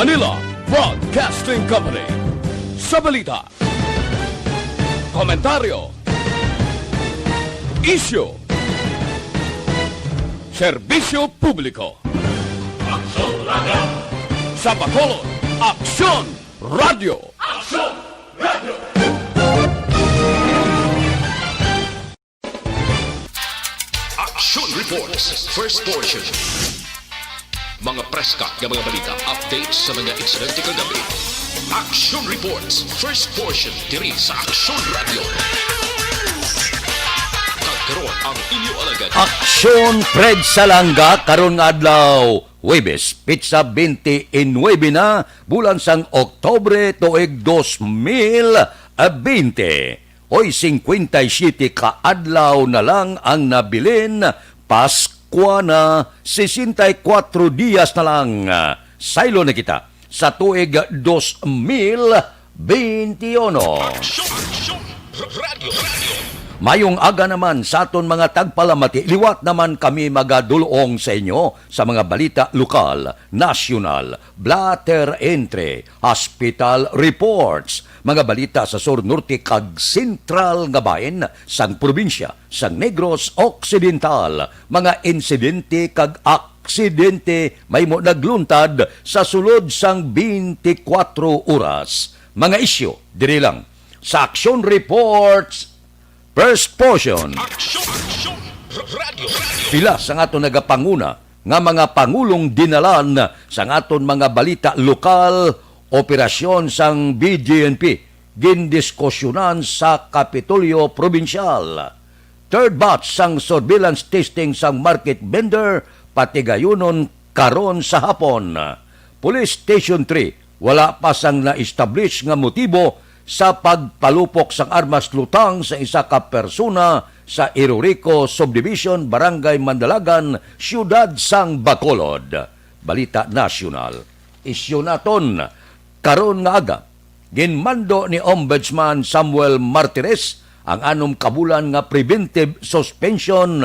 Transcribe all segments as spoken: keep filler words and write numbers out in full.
Manila Broadcasting Company. Sa balita, komentaryo, isyu, serbisyo publiko. Aksyon Radio. Sa Bacolod, Aksyon Radio. Aksyon Radio. Action Reports, first portion. Mga preska nga mga balita, updates sa mga insidente kagabi. Action Reports, first portion, diri sa Action Radio. Kag karon ang inyo alagad. Action Fred Salanga, karon nga adlaw, Huwebes, petsa twenty-nine na, bulan sang Oktubre, tuig dos mil twenty. Hoy, cincuenta y siete ka adlaw na lang ang nabilin, Paskwa na, sesenta y cuatro dias na lang. Saylo na kita sa tuig dos mil veintiuno. Aksyon, aksyon, radyo, radyo. Mayong aga naman sa aton mga tagpalamati. Liwat naman kami magadulong sa inyo sa mga balita lokal, nasyonal, blotter entry, hospital reports, mga balita sa sur, norte, kag sentral nga bahin sang probinsya sang Negros Occidental, mga insidente kag aksidente mahimo nagluntad sa sulod sang twenty-four oras. Mga isyu diri lang sa Action Reports, first portion. Action, action, radyo, radyo. Pila sang aton nagapanguna nga mga pangulong dinalan sang aton mga balita lokal, operasyon sang B G N P gindiskusyonan sa Kapitolyo Probinsyal. Third batch sang surveillance testing sang market vendor patigayunon karon sa hapon. Police Station three, wala pa sang na-establish nga motibo sa pagpalupok sang armas lutang sa isa ka persona sa Irurico Subdivision, Barangay Mandalagan, Siyudad sang Bacolod. Balita nasyonal. Isyu naton karon nga aga. Ginmando ni Ombudsman Samuel Martires ang anom ka bulan nga preventive suspension,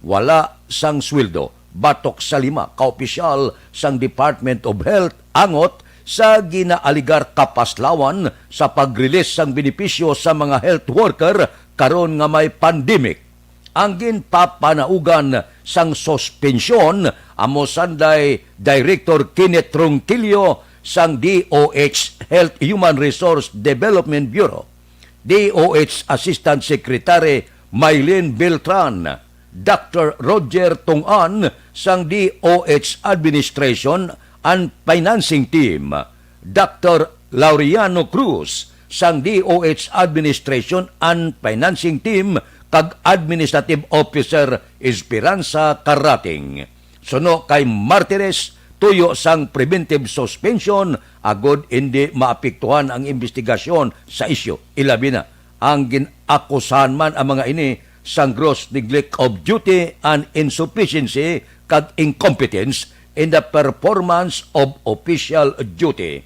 wala sang sweldo, batok sa lima ka opisyal sang Department of Health, angot sa ginaaligar kapaslawan sa pag-release sang benepisyo sa mga health worker karon nga may pandemic. Ang ginpapanaugan sang suspensyon amo sanday Director Kenneth Ronquillo sang D O H Health Human Resource Development Bureau, D O H Assistant Secretary Mylene Beltran, Doctor Roger Tungan sang D O H Administration and Financing Team, Doctor Laureano Cruz sang D O H Administration and Financing Team, kag Administrative Officer Esperanza Karating. Suno kay Martires, tuyo sang preventive suspension agod indi maapektuhan ang imbestigasyon sa isyu, ilabi na ang gin-akusahan man ang mga ini sang gross neglect of duty and insufficiency kag incompetence in the performance of official duty.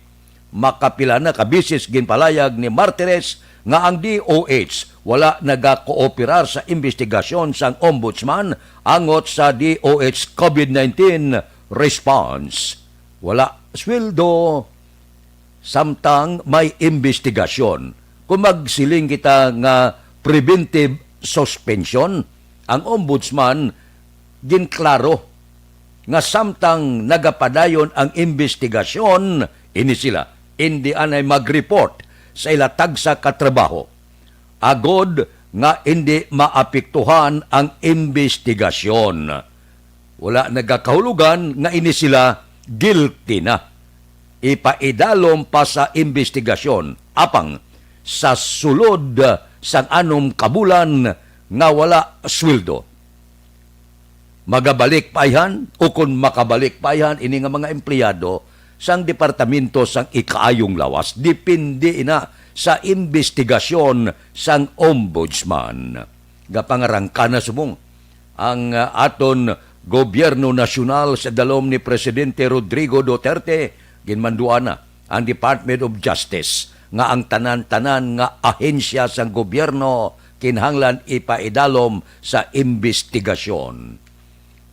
Makapila na ka bisis ginpalayag ni Martires nga ang D O H wala nagakooperar sa imbestigasyon sang Ombudsman angot sa D O H COVID nineteen response. Wala sweldo, samtang may imbestigasyon. Kung magsiling kita nga preventive suspension, ang Ombudsman ginklaro nga samtang nagapadayon ang imbestigasyon, ini sila indi anay mag-report sa ila tagsa ka trabaho, agod nga indi maapektuhan ang imbestigasyon. Wala nagakahulugan nga ini sila guilty na. Ipaidalom pa sa imbestigasyon, apang sa sulod sang anom ka bulan nga wala sweldo. Magabalik pa ayhan, o kon makabalik pa ayhan ini nga mga empleyado sang Departamento sang Ikaayong Lawas, depende ina sa imbestigasyon sang Ombudsman. Gapangarangka na subong ang, ah, aton gobyerno nasyonal sa dalom ni Presidente Rodrigo Duterte, ginmanduan na ang Department of Justice nga ang tanan-tanan nga ahensya sang gobyerno kinahanglan ipaidalom sa imbestigasyon.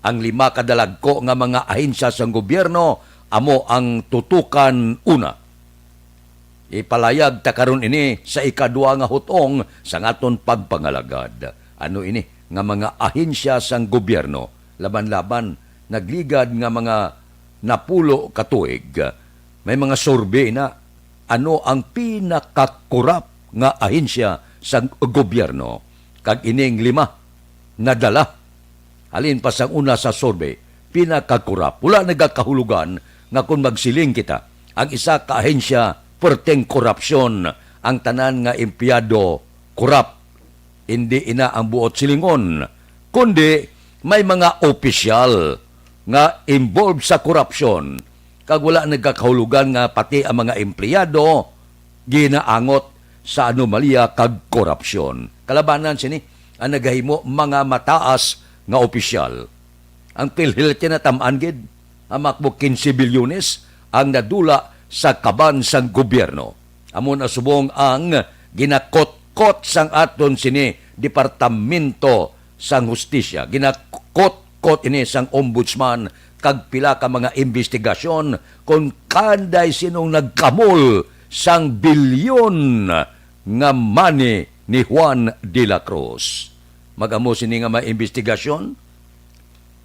Ang lima ka dalagko nga mga ahensya sang gobyerno amo ang tutukan una. Ipalayag ta karon ini sa ikadua nga hutong sang aton pagpangalagad. Ano ini nga mga ahensya sang gobyerno, laban-laban nagligad nga mga napulo ka tuig, may mga survey na ano ang pinakakurap nga ahensya sang gobyerno, kag ining lima nadala halin pa sang una sa survey, pinakakurap. Wala nagakahulugan nga kon magsiling kita, ang isa ka ahensya, perteng korupsyon, ang tanan nga empleyado kurap. Hindi ina ang buot silingon, kundi may mga opisyal nga involved sa korupsyon, kag wala nagakahulugan nga pati ang mga empleyado ginaangot sa anomalya kag korupsyon. Kalabanan sini ang nagahimo mga mataas nga opisyal. Ang PhilHealth kay natam-an gid, hamak mo quince bilyones ang nadula sa kaban sang gobyerno. Amo na subong ang ginakotkot sang aton sini Departamento sang Hustisya. Ginakotkot ini sang Ombudsman kag pila ka mga imbestigasyon kon kanday sinong nagkamol sang bilyon nga money ni Juan de la Cruz. Mag-amo sini nga may imbestigasyon?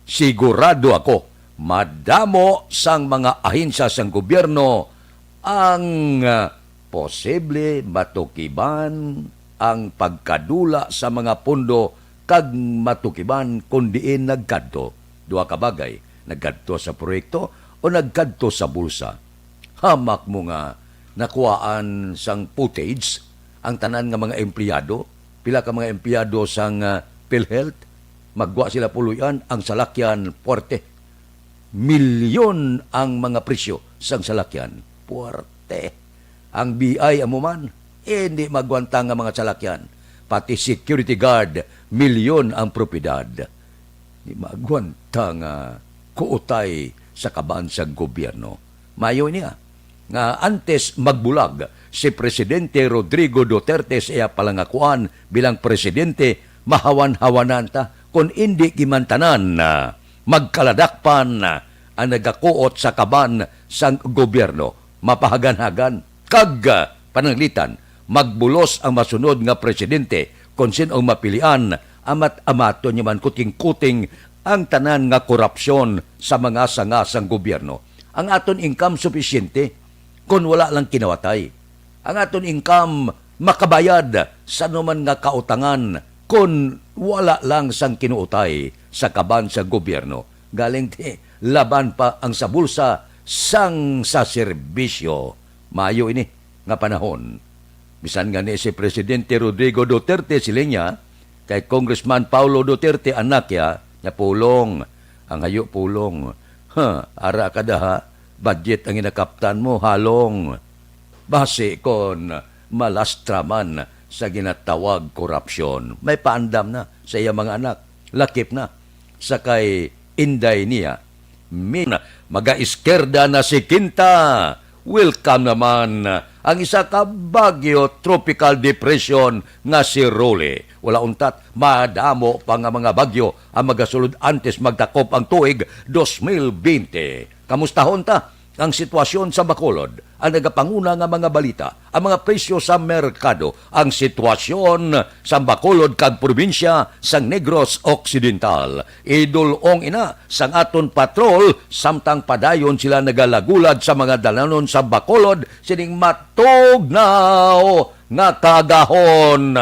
Sigurado ako, madamo sang mga ahensya sang gobyerno ang, ah, posible matukiban ang pagkadula sa mga pondo kag matukiban kon diin nagkadto. Duha ka bagay, nagkadto sa proyekto o nagkadto sa bulsa. Hamak mo nga nakuhaan sang footage ang tanan nga mga empleyado, pila ka mga empleyado sang, ah, PhilHealth, magwa sila puloy-an, ang salakyan puwerte. Milyon ang mga presyo sang salakyan, puwerte. Ang B I amo man, hindi magwanta nga mga salakyan. Pati security guard, milyon ang propiedad. Di magwanta nga kuotay sa kaban sang gobyerno. Mayo niya nga antes magbulag si Presidente Rodrigo Duterte sa iya palangakuan bilang presidente, mahawan-hawanan ta kon indi gimantanan na magkaladakpan ang nagakuot sa kaban sang gobyerno, mapahagan-hagan kag, ah, pananglitan, magbulos ang masunod nga presidente kon sin-o ang mapilian, amat-amaton niya man kuting-kuting ang tanan nga korupsyon sa mga sanga sang gobyerno. Ang aton income supisyente kon wala lang kinawatay. Ang aton income makabayad sa anuman nga kautangan kon wala lang sang kinuutay sa kaban sa gobyerno. Galing ti laban pa ang sa bulsa sang sa serbisyo. Maayo ini nga panahon. Bisan gani si Presidente Rodrigo Duterte, siling niya, kay Congressman Paulo Duterte anak niya, nga pulong, ang hayo pulong. Ha, ara ka daha, budget ang ginakaptan mo, halong. Basi kon malastra man sa ginatawag korupsyon, may paandam na sa iya mga anak, lakip na sa kay inday niya. Min, maga-iskerda na si Quinta. Welcome naman ang isa ka bagyo, tropical depression, nga si Rolly. Wala untat, madamo pa nga mga bagyo ang magasulod antes magtakop ang tuig dos mil bente. Kamustahon ta ang sitwasyon sa Bacolod, ang nagapanguna nga mga balita, ang mga presyo sa merkado, ang sitwasyon sa Bacolod kag probinsya sang Negros Occidental. Idul-ong ina sang aton patrol, samtang padayon sila nagalagulad sa mga dalanon sa Bacolod sining matugnaw nga kaagahon.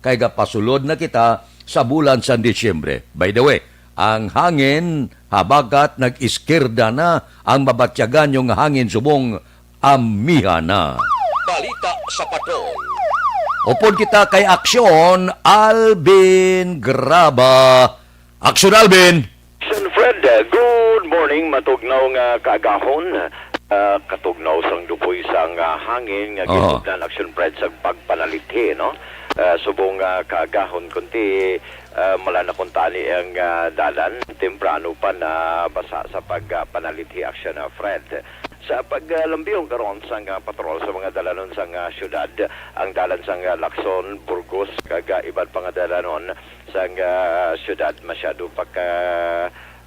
Kay gapasulod na kita sa bulan sa Disyembre. By the way, ang hangin habagat nag-iskirda na ang mabatyagan yung hangin subong amihan na. Balita sa Patrol. Upod kita kay Aksyon, Alvin Graba. Aksyon, Alvin! Aksyon, Fred. Good morning. Matugnaw nga kaagahon. Ah, katugnaw sang dupoy sang, ah, hangin nga Oho. Ginubdan, Aksyon, Fred, sa pagpanalithi, no? Ah, subong nga kaagahon, kunti, ah, mala na kuntani ang, ah, dalan. Temprano pa na basa sa pag, ah, panalithi, Aksyon, ah, Fred. Sa paglambiyong karon sang, ah, patrol sa mga dalanon sang, ah, syudad, ang dalan sang, ah, Lacson, Burgos, kag, ah, iban pa nga dalanon sang, ah, syudad masyado pa ka,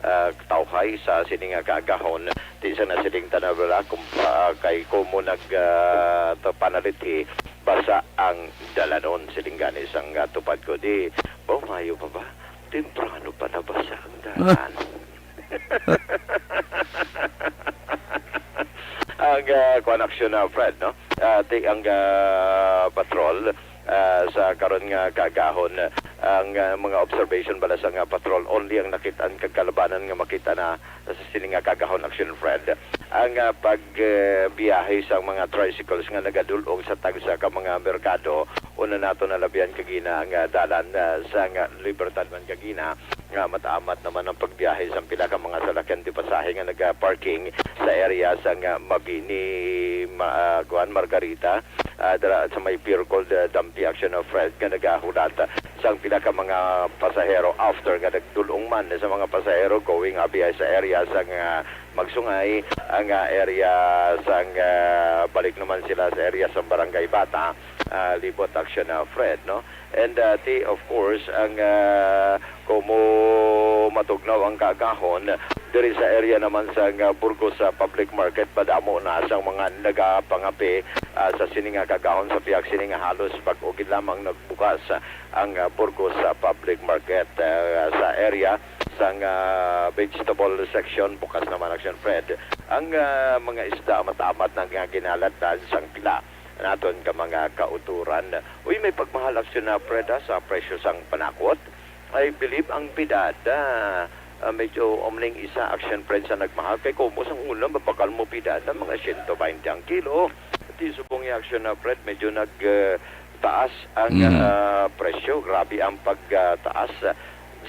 ah, tawhay sa sini nga kaagahon. Ti sa nasiling ta na bala, kung, ah, kay kumo nag, ah, to panalithi, basa ang dalanon, siling gani sang, ah, tupad ko. Di, ba, mayo pa ba? Temprano pa nabasa ang dalan. Ang, ah, kuwan, aksyon na, Fred, no? Ah, ti-, ang, ah, patrol, ah, sa karon nga kaagahon, ang, ah, mga observation bala sa nga patrol, only ang nakitaan kag kalabanan nga makita na sa sini nga kaagahon, aksyon, Fred. Ang, ah, pag, eh, biyahe sa mga tricycles nga nagadul-ong sa tagsa ka mga merkado, una nato nalabihan kagina ang, ah, dalan, ah, sa nga Libertad man kagina, nga amat-amat naman ang pagbiyahe sang pila ka mga salakyan di pasahe nga naga-parking sa area sang, ah, Mabini, ma-, ah, kuan, Margarita, ah, dira sa may Pier Gold, ah, Dampi, aksyon, ah, Fred, nga nagahulat, ah, sang pila ka mga pasahero after nga nagdul-ong man sa mga pasahero going abi sa area sang, ah, Magsungay, ang, ah, area sang, ah, balik naman sila sa area sang Barangay Bata, ah, Libot, aksyon, ah, Fred, no? And, ah, ti, of course, ang, ah, kumo matugnaw ang kaagahon, diri sa area naman sa, ah, Burgos, ah, Public Market, madamo na sang mga nagapangape, ah, sa sini nga kaagahon sa pihak sini nga halos bag-o gid lamang nagbukas, ah, ang, ah, Burgos, ah, Public Market, ah, sa area sang, ah, vegetable section. Bukas naman, aksyon, Fred, ang, ah, mga isda amat-amat na nga ginaladlan sang pila naton ka mga kauturan. Uy, may pagmahal, aksyon, na, Fred, ah, sa presyo sang panakot. I believe ang pidada, ah, medyo umning isa, aksyon, Fred, sa nagmahal. Kay kumo sang una, mabakal mo pidada, mga siyento baynte ang kilo. Ti subong nga, aksyon, na, Fred, medyo nag, ah, taas ang, Mm. ah, presyo. Grabe ang pagtaas, ah,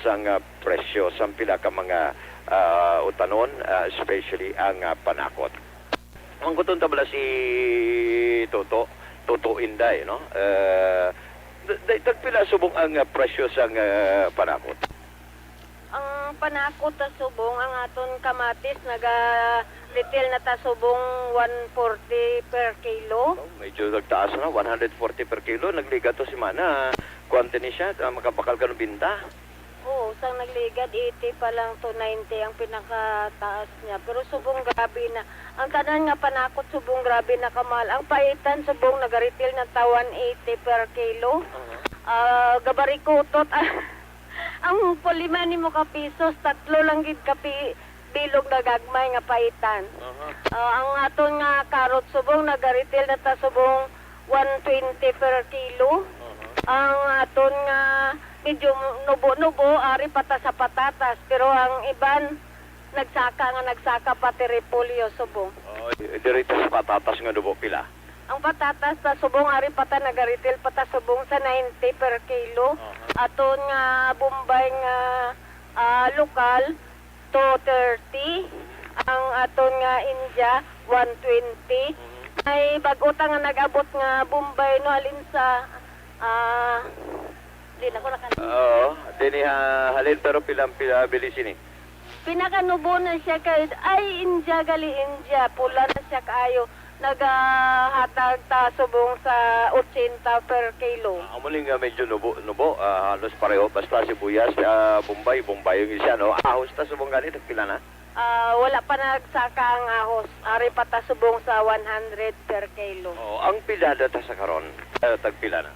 sang, ah, presyo sang pila ka mga, ah, utanon, ah, especially ang, ah, panakot. Ang kuton ta bala si Toto, Toto Inday, no? Eh, d-, d-, tagpila subong ang, ah, presyo sang, ah, panakot? Ang panakot ta subong, ang aton kamatis naga-retail na ta subong one forty per kilo. Oh, medyo nagtaas na, one hundred forty per kilo. Nagligad to semana, kuwan ni siya, ah, makabakal ka ng binta. Oo, sang nagligad, eighty pa lang to ninety ang pinakataas niya. Pero subong grabe na. Ang tanan nga panakot subong grabe na kamahal. Ang paitan subong naga-retail na ta one eighty per kilo. Aha. Ah, gabarikutot. Ang pulima nimo ka pisos, tatlo lang gid ka pi-, bilog nga gagmay nga paitan. Aha. Ah, ang aton nga karot subong, naga-retail na ta subong one twenty per kilo. Aha. Ang aton nga medyo nubo-nubo, ari pa ta sa patatas, pero ang iban nagsaka nga nagsaka pati repolyo subong. Oh, di-, diri ta sa patatas nga nubo pila? Ang patatas ta subong, ari pa ta, naga-retail pa ta subong sa ninety per kilo. Aha. Aton nga Bombay nga, ah, lokal, two thirty. Ang aton nga India, one twenty. Mhm. May bag-o ta nga nag-abot nga Bombay, no, halin sa, ah, di na ko nakan- Oo, dini ha, halin, pero pila, pila bili sini? Pinakanubo na siya kay, ay, India, gali India, pula na siya kaayo. Nagahatag ta subong sa eighty per kilo. Ah, amo ni nga medyo nubo, nubo, ah, halos pareho. Basta sibuyas, ah, Bombay, Bombay yung isa, no? Ahos ta subong gani, tagpila na? Ah, wala pa nagsaka ang ahos. Ari pa ta subong sa one hundred per kilo. Oh, ang pidada ta sa karon, ah, tagpila na?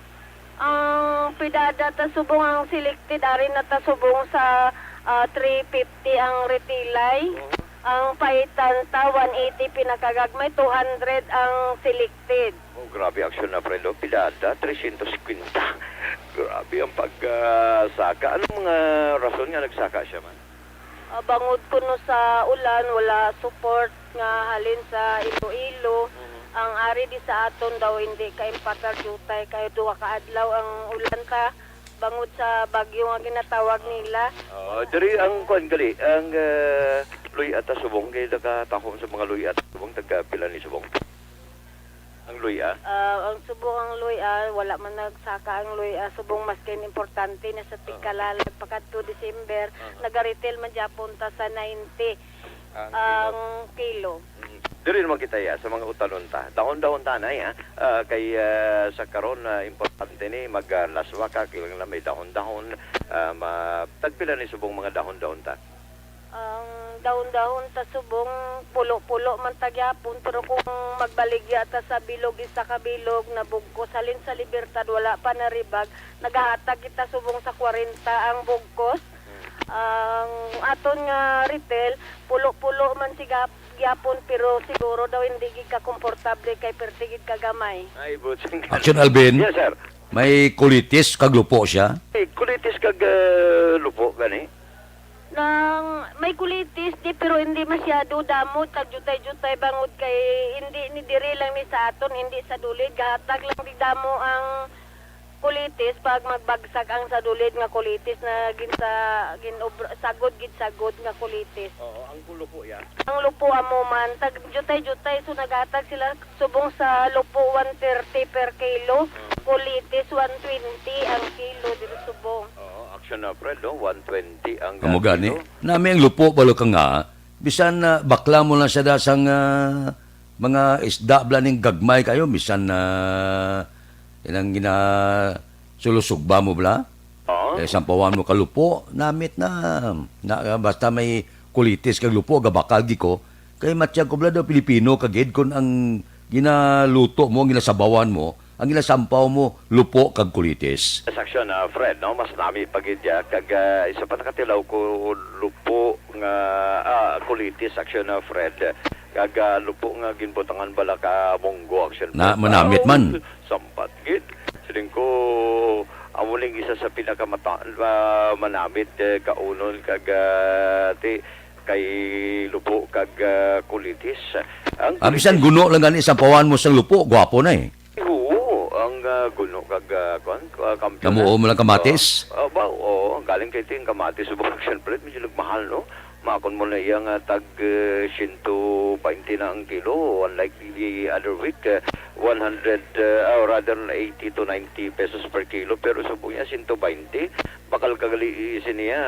Ang pidada ta subong, ang selected, ari na ta subong sa, ah, three fifty ang retailay. Oo. Ang paitan ta, one eighty pinakagagmay, two hundred ang selected. Oh, grabe aksyon na, friend, oh. Pidada, trescientos cincuenta. Grabe ang pag, ah, saka. Anong mga rason nga nagsaka siya man? Ah, bangod kuno sa ulan, wala support nga halin sa Iloilo. Mhm. Ang ari di sa aton daw hindi ka-impakar, diutay kayo, duha ka adlaw ang ulan ta bangod sa bagyo nga ginatawag nila. Oo, diri ang kuan gali, ang, ah, luy-a ta subong, kay nakatahom sa mga luy-a ta subong, taga pila ni subong? Ang luy-a? Ah, ang subong ang luy-a, wala man nagsaka ang luy-a. Subong maskin importante na sa Aha. tigkalalag pakadto December, Aha. naga-retail man gyapon ta sa ninety Ang ang kilo. kilo. Mm. Diri naman kita, ya, sa mga utanon ta. Dahon-dahon ta na, ya. Ah, kay, ah, sa karon, ah, importante ni mag, ah, laswa ka, kailangan na may dahon-dahon. Ah, ma-, tagpila ni subong mga dahon-dahon ta? Ah, Dahon-dahon ta subong, pulo-pulo man ta gyapon, pero kung magbaligya ta sa bilog, isa ka bilog, nabugkos, halin sa Libertad, wala pa naribag, nagahatag kita subong sa kwarenta ang bugkos. Ang aton nga retail, pulo-pulo man siga gyapon, pero siguro daw hindi gid ka komportable kay perti gid ka gamay. Ay, buting. Action, Alvin. Yes, sir. May kulitis kag lupo siya? May kulitis kag, eh, lupo gani. Nang may kulitis di, pero hindi masyado damo, tag jutay-jutay bangod kay hindi ni diri lang ni sa aton, hindi sa dulid, gahatag lang di damo ang kulitis pag magbagsak ang sa dulid nga kulitis na ginsa ginobra sagod gid sagod nga kulitis. Oo, ang lupo ya. Ang lupo amo man tag jutay-jutay, so naghatag sila subong sa lupo one thirty per kilo, kulitis one twenty ang kilo diri subong. Oo, action na, Fred, no? One twenty ang, ah, kilo. Amo gani. Nami ang lupo, balo ka nga, bisan na bakla mo lang siya da sang, ah, mga isda bala ning gagmay kayo, bisan na ilang gina sulusugba mo bala? Oo. Eh, sampawan mo ka lupo, namit na. Na, basta may kulitis kag lupo, gabakal gi ko. Kay matyag ko bala daw Pilipino ka gid kon ang ginaluto mo, ang ginasabawan mo, ang ginasampaw mo, lupo kag kulitis. Sa aksyon, ah, Fred, no? Mas nami pa gid ya. Kag, ah, isa pa nakatilaw ko lupo nga, ah, kulitis, aksyon, ah, Fred. Kag, ah, lupo nga ginbutangan bala ka munggo, aksyon, Fred. Na, manamit man. Sampat gid. Siling ko, amo ning isa sa pinakamata-, ah, manamit, eh, kaunon kag, ah, ti, kay lupo kag, ah, kulitis. Ang Ah, bisan kulitis guno lang gani, sampawan mo sang lupo, gwapo na eh. Oo, ang, ah, guno kag, ah, kuwan, ah, kampiyon na. Namuo mo lang kamatis? Ah, ah, ba, oo, galing kay ting kamatis, subong, siyempre, medyo nagmahal, no? Makon mo na iya nga tag, eh, siyento baynte na ang kilo, unlike the other week, eh, one hundred, eh, or rather, eighty to ninety pesos per kilo, pero subong niya, siyento baynte. Bakal kagali siniya,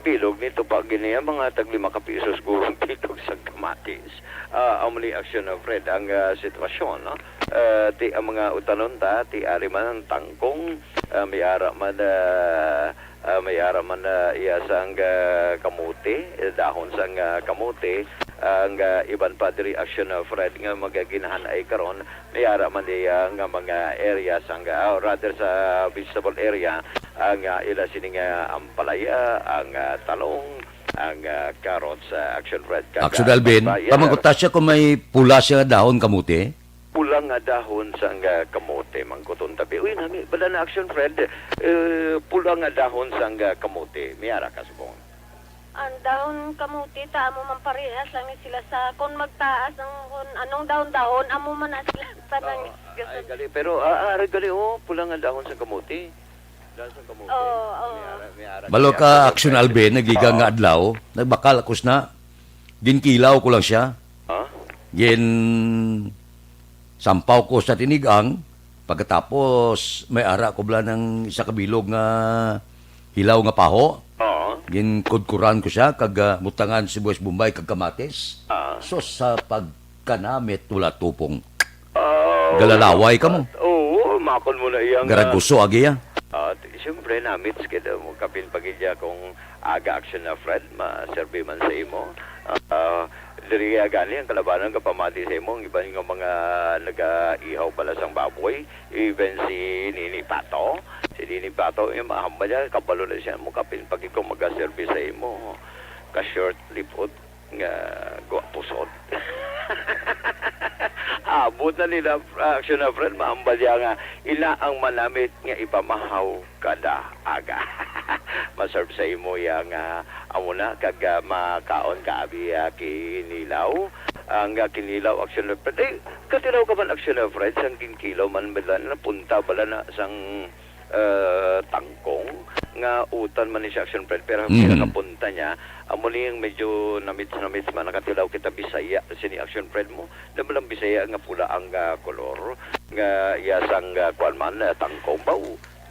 bilog ni tupa gid niya, mga tag lima ka pisos ko ang bilog sa kamatis. Ah, amo ni aksyon na, Fred, ang, ah, sitwasyon, no? Ah, ti ang mga utanon ta, ti ari man ang tangkong, ah, may ara man, ah, Ah, may ara man na iya sang, ah, kamote, eh, dahon sang, ah, kamote, ang, ah, iban pa diri aksyon, ah, Fred, nga magaginahan ay karon, may ara man iya nga mga area sang, ah, or rather sa vegetable area, ang, ah, ila sini nga ampalaya, ang, ah, talong, ang, ah, carrots, ah, aksyon, Fred. Kag, Aksyon, ah, Alvin, pa-, yes, sir. Pamangkot ta siya kung may pula siya nga dahon kamote? Pula nga dahon sang, ah, kamote, mangkuton tabi. Uy, nami, bala na aksyon, Fred. Eh, pula nga dahon sang, ah, kamote. May ara ka subong. Ang dahon kamote, ta amo man parehas lang ni sila sa, kung magtaas ang, kung anong dahon-dahon, amo man na sila tanan. Oo, ay, gason. Gali. Pero, ah, ah, gali, oh, pula nga dahon sang kamote. Dahil sa kamote. Oo, oo. May ara, may ara Balo kaya ka, ako, Action may Alvin, nagiga nga Oo. adlaw, nagbakal ako sna. Ginkilaw ko lang siya. Ha? Gin sampaw ko sa tinigang, pagkatapos may ara ko bala ng isa ka bilog nga hilaw nga paho. Oo. Ginkudkuran ko siya, kag, ah, butangan sibuyas Bombay kag kamatis. Ah. Sus, sa pagkanamit, wala tupong. Ah, Galalaway ka mo. Oo, makon mo na iya nga. Garaguso agi ya. Ah, t-, siyempre, namits kita mo kapin pagidya kung aga action na, Fred, maserbi man sa imo. Ah, diri ya gani ang kalabanan kapamati sa imo, ang iban nga mga nagaihaw pala sang baboy, even si Nini Pato. Si Nini Pato, yung mahambal niya, kabalo na siya mo kapin pagid kung magaserbi sa imo. Ka-short lipot. Nga gwapo sod. Abot na nila, action na, friend, maambal ya nga ila ang manamit nga ipamahaw kada aga. Maserve sa imo ya nga amo na, kag, ah, makaon ka abi, ah, kinilaw. Ang, ah, kinilaw, action na, friend. Eh, katilaw ka man, action na, friend, sang ginkilaw man bala, napunta bala na sang eh, tangkong nga utan man ni siya, action, friend, pero ang Mm. pinakapunta niya, amo ni yung medyo namits-namits man, nakatilaw kita Bisaya, sini, action, friend, mo, na malang Bisaya nga pula ang, ah, kolor, nga iya sang, ah, kuwan man, ah, tangkong, baw,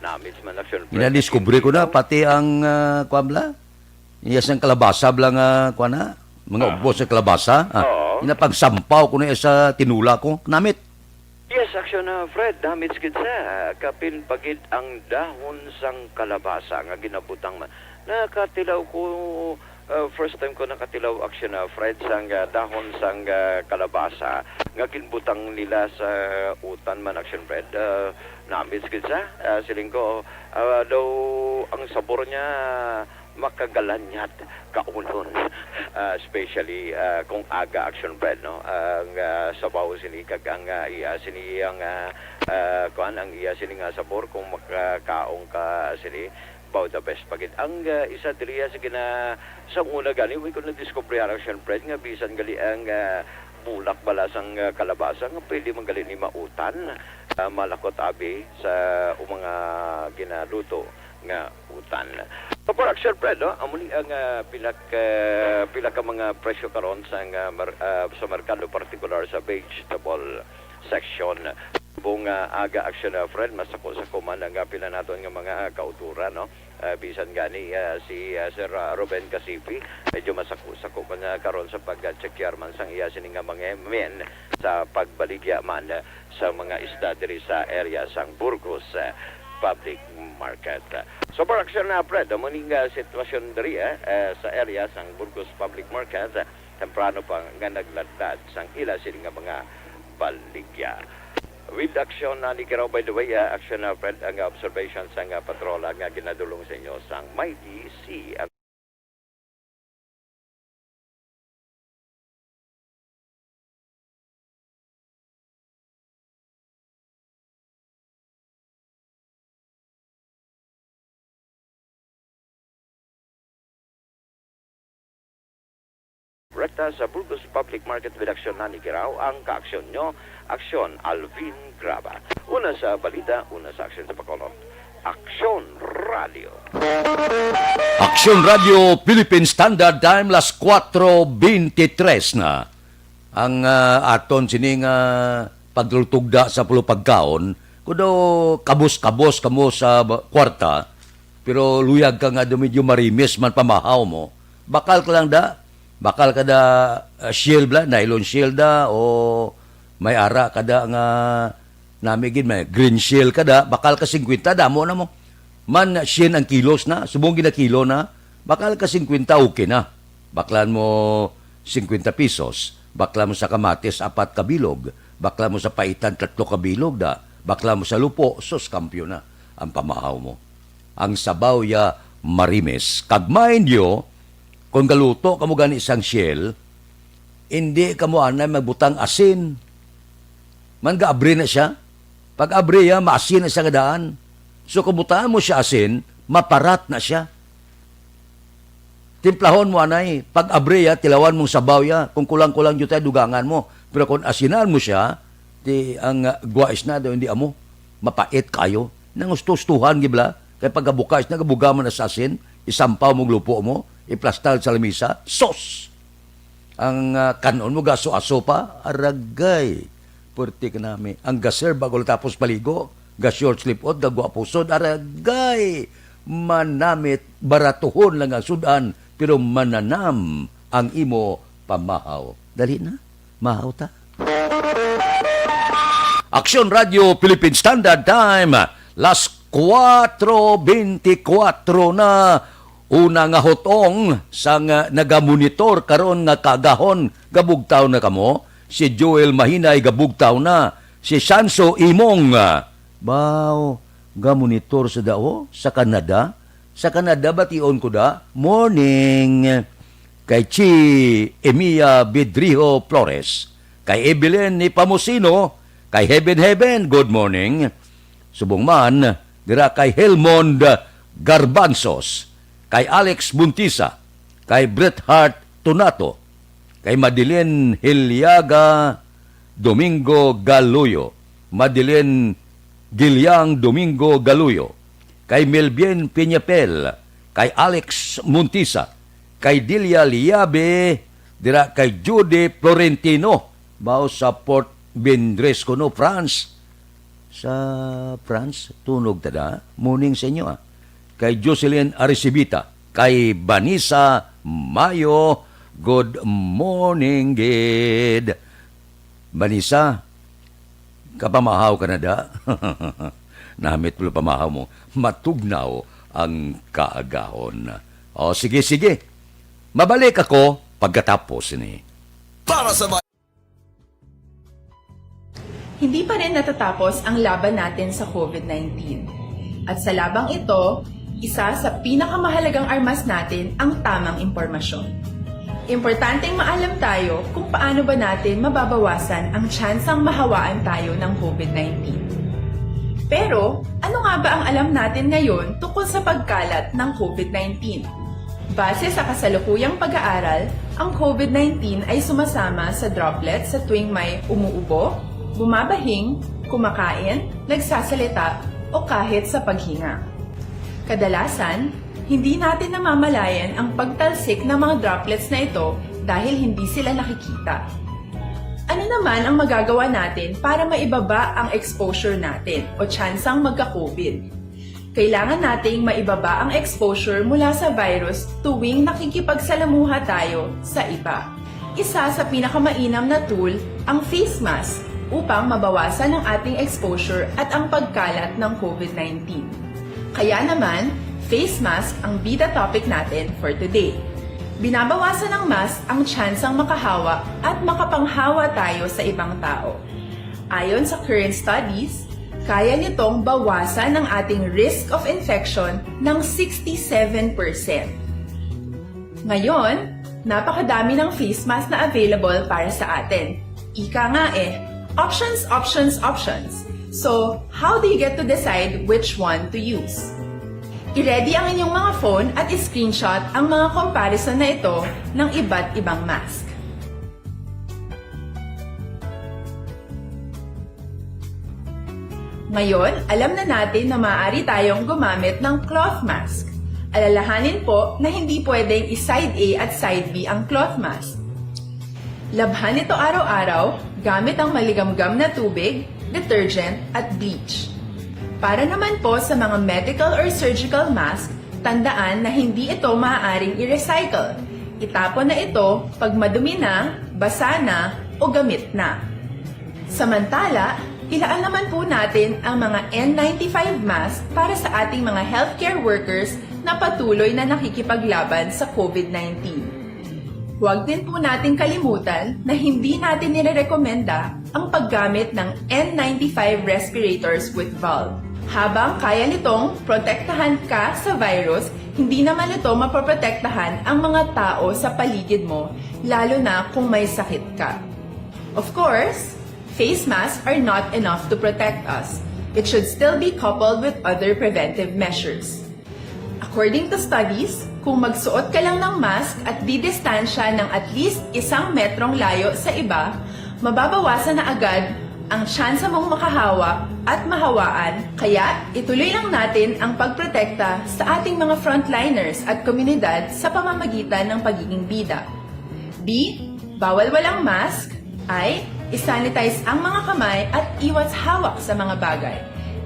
namits man, action, friend, Ginadiskubre ko na, pati ang, ah, kuwan bala, iya sang kalabasa bala nga, kuwan na, mga Ah. ubos sa kalabasa, ah, Oo. ina pagsampaw ko na iya sa tinula ko, namit. Yes, action, ah, Fred, damage gid sa kapin pa gid ang dahon sang kalabasa nga ginabutang man. Nakatilaw ko, ah, first time ko nakatilaw, action, ah, Fred, sang, ah, dahon sang, ah, kalabasa nga ginbutang nila sa utan man, action, Fred. Ah, damage gid sa, ah, siling ko, ah, daw ang sabor niya makagalanyat kaunon, ah, especially, ah, kung aga, action, Fred, no? Ang, ah, sabaw sini kag ang, ah, iya sini ang, ah, ah, kuan, ang iya sini nga sabor kung makakaon ka sini, about the best pa gid. Ang, ah, isa diri sa gina-, sa una gani, way ko nadiskubre, action, Fred, nga bisan gali ang, ah, bulak bala sang, ah, kalabasa nga pwede man gali ni mautan, ah, malakot abi sa mga ginaluto nga utan. So, for action, Fred, no? Amo ni ang, ah, pinak-, ah, pila ka mga presyo karon sa nga mer-, ah, sa merkado, partikular sa vegetable section. Subong, ah, aga, action, ah, Fred, masako-sako man ang, ah, pila naton nga mga, ah, kauturan, no? Ah, bisan gani, ah, si, ah, Sir, ah, Ruben Casipi, medyo masako-sako man, ah, karon sa pag-check man sang iya sini nga mga men sa pagbaligya man, ah, sa mga isda diri sa area sang Burgos, ah, Public Market. So, for action, ah, Fred, amo ni nga sitwasyon diri, ah, ah, sa area sang Burgos Public Market, ah, temprano pa nga nagladlad sang ila sini nga mga baligya. With action na ni Kiraw, by the way, ah, action na, Fred, ang observation sang, ah, patrola nga ginadulong sa inyo sang Mighty C. Rekta sa Burgos Public Market with action na ni Kiraw ang kaaksyon nyo. Aksyon, Alvin Graba. Una sa balita, una sa aksyon sa Bacolod. Aksyon Radio. Aksyon Radio, Philippine Standard Time, las kuwatro beintitres na. Ang, ah, aton sining, ah, pagtugda sa pulo pagkaon, kuno kabos-kabos kamo sa ba-, kwarta, pero luyag ka nga daw medyo marimis man pamahaw mo, bakal ka lang da. Bakal ka da, ah, shell bala, nylon shell da, o may ara ka da nga nami gid, may green shell ka da, bakal ka singkwenta, damo na mo. Man, syen ang kilos na, subong ginakilo na, bakal ka singkwenta, okay na. Baklan mo singkwenta pesos, baklan mo sa kamatis, apat ka bilog, baklan mo sa paitan, tatlo ka bilog da, baklan mo sa lupo, sus, kampiyon na ang pamahaw mo. Ang sabaw ya marimes. Kag mind you, kung galuto kamo gani sang shell, indi kamo anay magbutang asin. Man gaabri na sia. Pag abri ya, maasin na siya nga daan. So, kung butangan mo siya asin, maparat na siya. Timplahon mo anay, pag abri ya, tilawan mong sabaw ya. Kung kulang-kulang jud tayo, dugangan mo. Pero kung asinan mo siya, ti ang, ah, guwais na daw, hindi amo. Mapait kayo. Nangusto-ustuhan, gibla. Kay pagkabukas na, gabuga mo na sa asin, isampaw mo lupo mo, iplastar sa lamisa. Sos! Ang, ah, kan-on mo, gaso-aso pa, aragay. Puwerte ka nami. Ang gaser bago tapos paligo, ga-short sleeve out, gagwa pusod, aragay. Manamit, baratuhon lang ang sudan, pero mananam ang imo pamahaw. Dali na, mahaw ta. Aksyon Radio Philippine Standard Time, las kuwatro beintikwatro na. Una nga hutong sang nagamonitor karon nga kaagahon, gabugtaw na kamo? Si Joel Mahinay, gabugtaw na. Si Shanso Imong, baw, gamonitor sa dao sa Canada. Sa Canada, bation ko da. Morning. Kay Chi Emiya Bidriho Flores, kay Evelyn Nepomuceno, kay Heaven Heaven, good morning. Subong man, dira kay Helmond Garbanzos, kay Alex Buntisa, kay Bret Hart Tunato, kay Madeline Hiliaga Domingo Galuyo, Madeline Giliang Domingo Galuyo, kay Melvin Peñapel, kay Alex Montisa, kay Delia Liabe, dira kay Judy Florentino, bao sa Port Vendres kuno, France. Sa France, tunog ta da. Morning sa inyo, ah. Kay Jocelyn Arcibita, kay Vanessa Mayo, good morning gid. Vanessa, Kapamahaw ka na da? Namit mo pamahaw mo. Matugnaw ang kaagahon. O, sige, sige. Mabalik ako pagkatapos ni. Para sa ba- Hindi pa rin natatapos ang laban natin sa COVID nineteen. At sa labang ito, isa sa pinakamahalagang armas natin ang tamang impormasyon. Importanteng maalam tayo kung paano ba natin mababawasan ang tsansang mahawaan tayo ng COVID nineteen. Pero, ano nga ba ang alam natin ngayon tungkol sa pagkalat ng COVID nineteen? Base sa kasalukuyang pag-aaral, ang COVID nineteen ay sumasama sa droplets sa tuwing may umuubo, bumabahing, kumakain, nagsasalita, o kahit sa paghinga. Kadalasan, hindi natin namamalayan ang pagtalsik ng mga droplets na ito dahil hindi sila nakikita. Ano naman ang magagawa natin para maibaba ang exposure natin o tsansang magka-COVID? Kailangan nating maibaba ang exposure mula sa virus tuwing nakikipagsalamuha tayo sa iba. Isa sa pinakamainam na tool ang face mask upang mabawasan ang ating exposure at ang pagkalat ng COVID nineteen. Kaya naman, face mask ang bida topic natin for today. Binabawasan ng mask ang tsansang makahawa at makapanghawa tayo sa ibang tao. Ayon sa current studies, kaya nitong bawasan ang ating risk of infection ng sixty-seven percent. Ngayon, napakadami ng face mask na available para sa atin. Ika nga eh, options, options, options. So, how do you get to decide which one to use? I-ready ang inyong mga phone at i-screenshot ang mga comparison na ito ng iba't ibang mask. Ngayon, alam na natin na maaari tayong gumamit ng cloth mask. Alalahanin po na hindi pwedeng i-side A at side B ang cloth mask. Labhan ito araw-araw gamit ang maligamgam na tubig, detergent, at bleach. Para naman po sa mga medical or surgical mask, tandaan na hindi ito maaaring i-recycle. Itapon na ito pag madumi na, basa na, o gamit na. Samantala, ilaan naman po natin ang mga N ninety-five mask para sa ating mga healthcare workers na patuloy na nakikipaglaban sa COVID nineteen. Huwag din po nating kalimutan na hindi natin nirerekomenda ang paggamit ng N ninety-five respirators with valve. Habang kaya nitong protektahan ka sa virus, hindi naman ito mapoprotektahan ang mga tao sa paligid mo, lalo na kung may sakit ka. Of course, face masks are not enough to protect us. It should still be coupled with other preventive measures. According to studies, kung magsuot ka lang ng mask at didistansya ng at least isang metrong layo sa iba, mababawasan na agad ang tsansa mong makahawa at mahawaan. Kaya, ituloy lang natin ang pagprotekta sa ating mga frontliners at komunidad sa pamamagitan ng pagiging bida. B, bawal walang mask. I, i-sanitize ang mga kamay at iwas hawak sa mga bagay.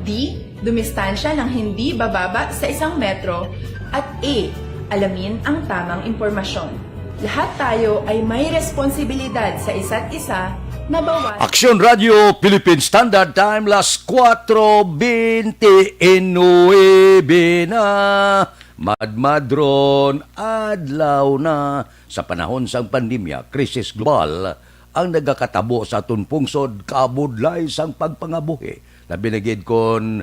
D, dumistansya ng hindi bababa sa isang metro. At E, alamin ang tamang impormasyon. Lahat tayo ay may responsibilidad sa isa't isa na bawas Aksyon Radio Philippine Standard Time, las kuwatro bente nuebe na. Madmadron, adlaw na. Sa panahon sang pandemya, krisis global, ang nagakatabo sa aton pungsod, kabudlay sang pagpangabuhi, labi na gid kon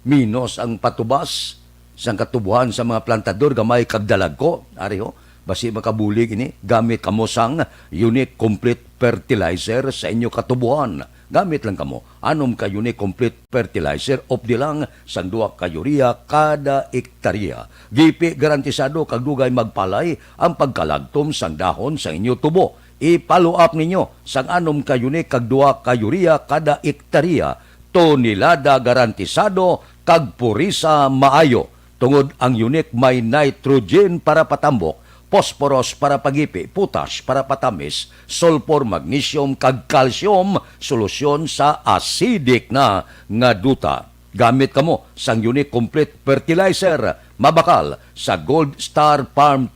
minos ang patubas sang katubohan sa mga plantador, gamay kag dalagko. Ari ho, basi makabulig ini, gamit kamo sang Unique Complete Fertilizer sa inyo katubohan. Gamit lang kamo anom ka Unique Complete Fertilizer, updi lang sang duha ka urea kada ektarya. Gipi garantisado kag dugay magpalay ang pagkalagtom sang dahon sang inyo tubo. I-follow up ninyo sang anom ka Unique kag duha ka urea kada ektarya. Tonelada garantisado kag purisa maayo. Tungod ang Unique may nitrogen para patambok, phosphorus para pagipi, potash para patamis, sulfur, magnesium, kag calcium, solusyon sa acidic na nga duta. Gamit kamo sang Unique Complete Fertilizer, mabakal sa Gold Star Farm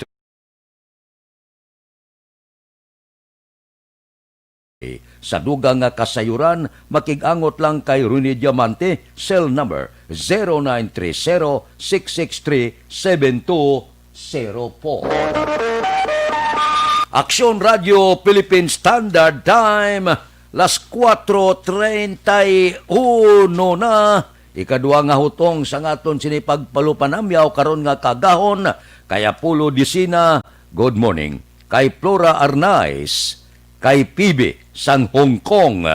Sa dugang nga kasayuran, makig-angot lang kay Ronnie Diamante, cell number zero nine three zero six six three seven two zero four. Aksyon Radio Philippine Standard Time, las kuwatro treinta y uno na. Ikadua nga hutong sang aton sini pagpalupanamyaw karon nga kaagahon, kay Apollo Disina, good morning. Kay Flora Arnaiz, kay P B sang Hong Kong,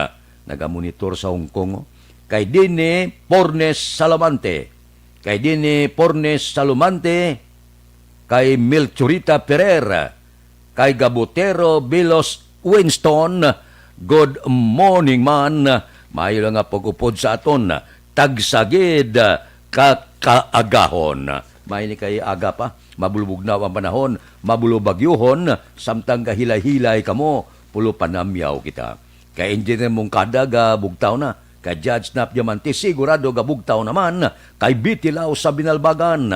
nagamonitor sa Hong Kong, oh. Kay Dini Pornes Salamante, kay Dini Pornes Salumante, kay Melchorita Ferrer, kay Gabutero Bilos Winston, good morning man. Maayo lang nga pag-upod sa aton. Tagsa gid ka kaagahon. May ni kay aga pa, mabulubugnaw ang panahon, mabulo bagyuhon, samtang gahilay-hilay kamo, pulo panamyaw kita. Kay Engineer Mungkada, gabugtaw na. Kay Judge Nap Diamante, sigurado gabugtaw naman. Kay Bitilaw sa Binalbagan.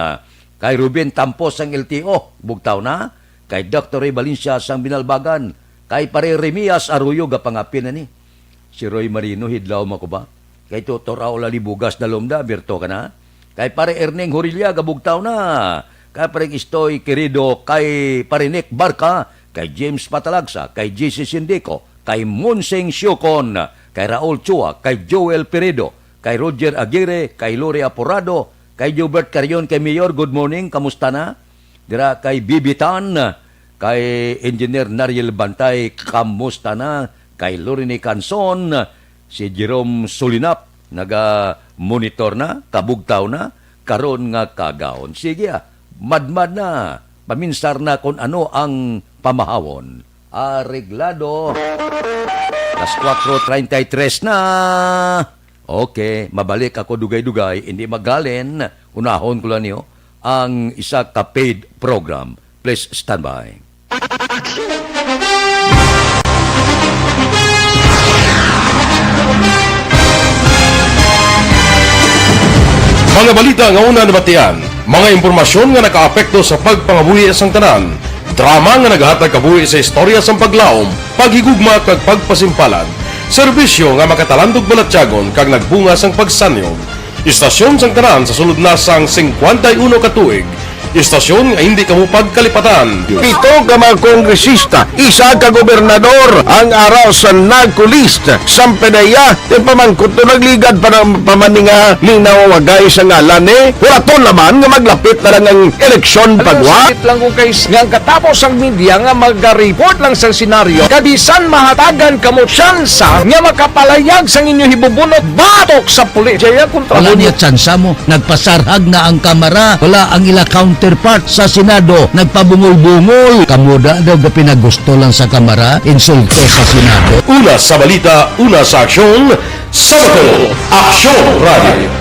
Kay Ruben Tampos ang L T O, bugtaw na. Kay Doktor Ray Valencia sang Binalbagan. Kay Pare Remias Arroyo, gapangapil na ni. Si Roy Marino, hidlaw makuba. Kay Tutor Raul Alibugas na lumda, birto ka na. Kay Pare Erneng Horilla, gabugtaw na. Kay Pare Istoy Querido, kay Pare Nick Barca, kay James Patalagsa, kay J C Sindico, kay Monsing Siocon, kay Raul Chua, kay Joel Peredo, kay Roger Aguirre, kay Lori Aporado, kay Gilbert Carion, kay Mayor, good morning, kamusta na? Dira kay Bibitan, kay Engineer Nariel Bantay, kamusta na? Kay Lorene Canson, si Jerome Sulinap, naga-monitor na, kabugtaw na, karon nga kaagahon. Sige, ah, madmad na, paminsar na kung ano ang pamahawon. Areglado. Las kuwatro treinta y tres na. Okay, mabalik ako dugay-dugay, hindi magalin. Unahon ko lang niyo ang isa ka paid program. Please stand by. Mga balita nga una nabatian, mga impormasyon nga nakaapekto sa pagpangabuhi sang tanan, drama nga naghatag kabuhi sa istorya sang paglaom, paghigugma kag pagpasimpalan, serbisyo nga makatalandog balatyagon kag nagbunga sang pagsanyog. Istasyon sang tanan sa sulod na sang singkwenta y uno ka tuig. Istasyon nga hindi kamo pagkalipatan. Pito ka mga kongresista, isa ka gobernador ang ara sa NAGCO list. Sampedeya, ti pamangkot to nagligad pa ng pamaninga linawagay sa ngalan ni. Huraton naman nga maglapit na lang ang eleksyon pagwa. Sakit lang ko kay s-, nga ang katapos ang media nga maga-report lang sa senaryo. Kabisan mahatagan kamo tsansa nga makapalayag sang inyo hibubunot batok sa pulis. Jaya kontra Wala mo. Niya tsansa mo. Nagpasarhag na ang Kamara. Wala ang ila counterpart sa Senado. Nagpabungol-bungol. Kamo da daw gapinagusto lang sa Kamara. Insulto sa Senado. Una sa balita, una sa aksyon, sa Bacolod, Aksyon Radio.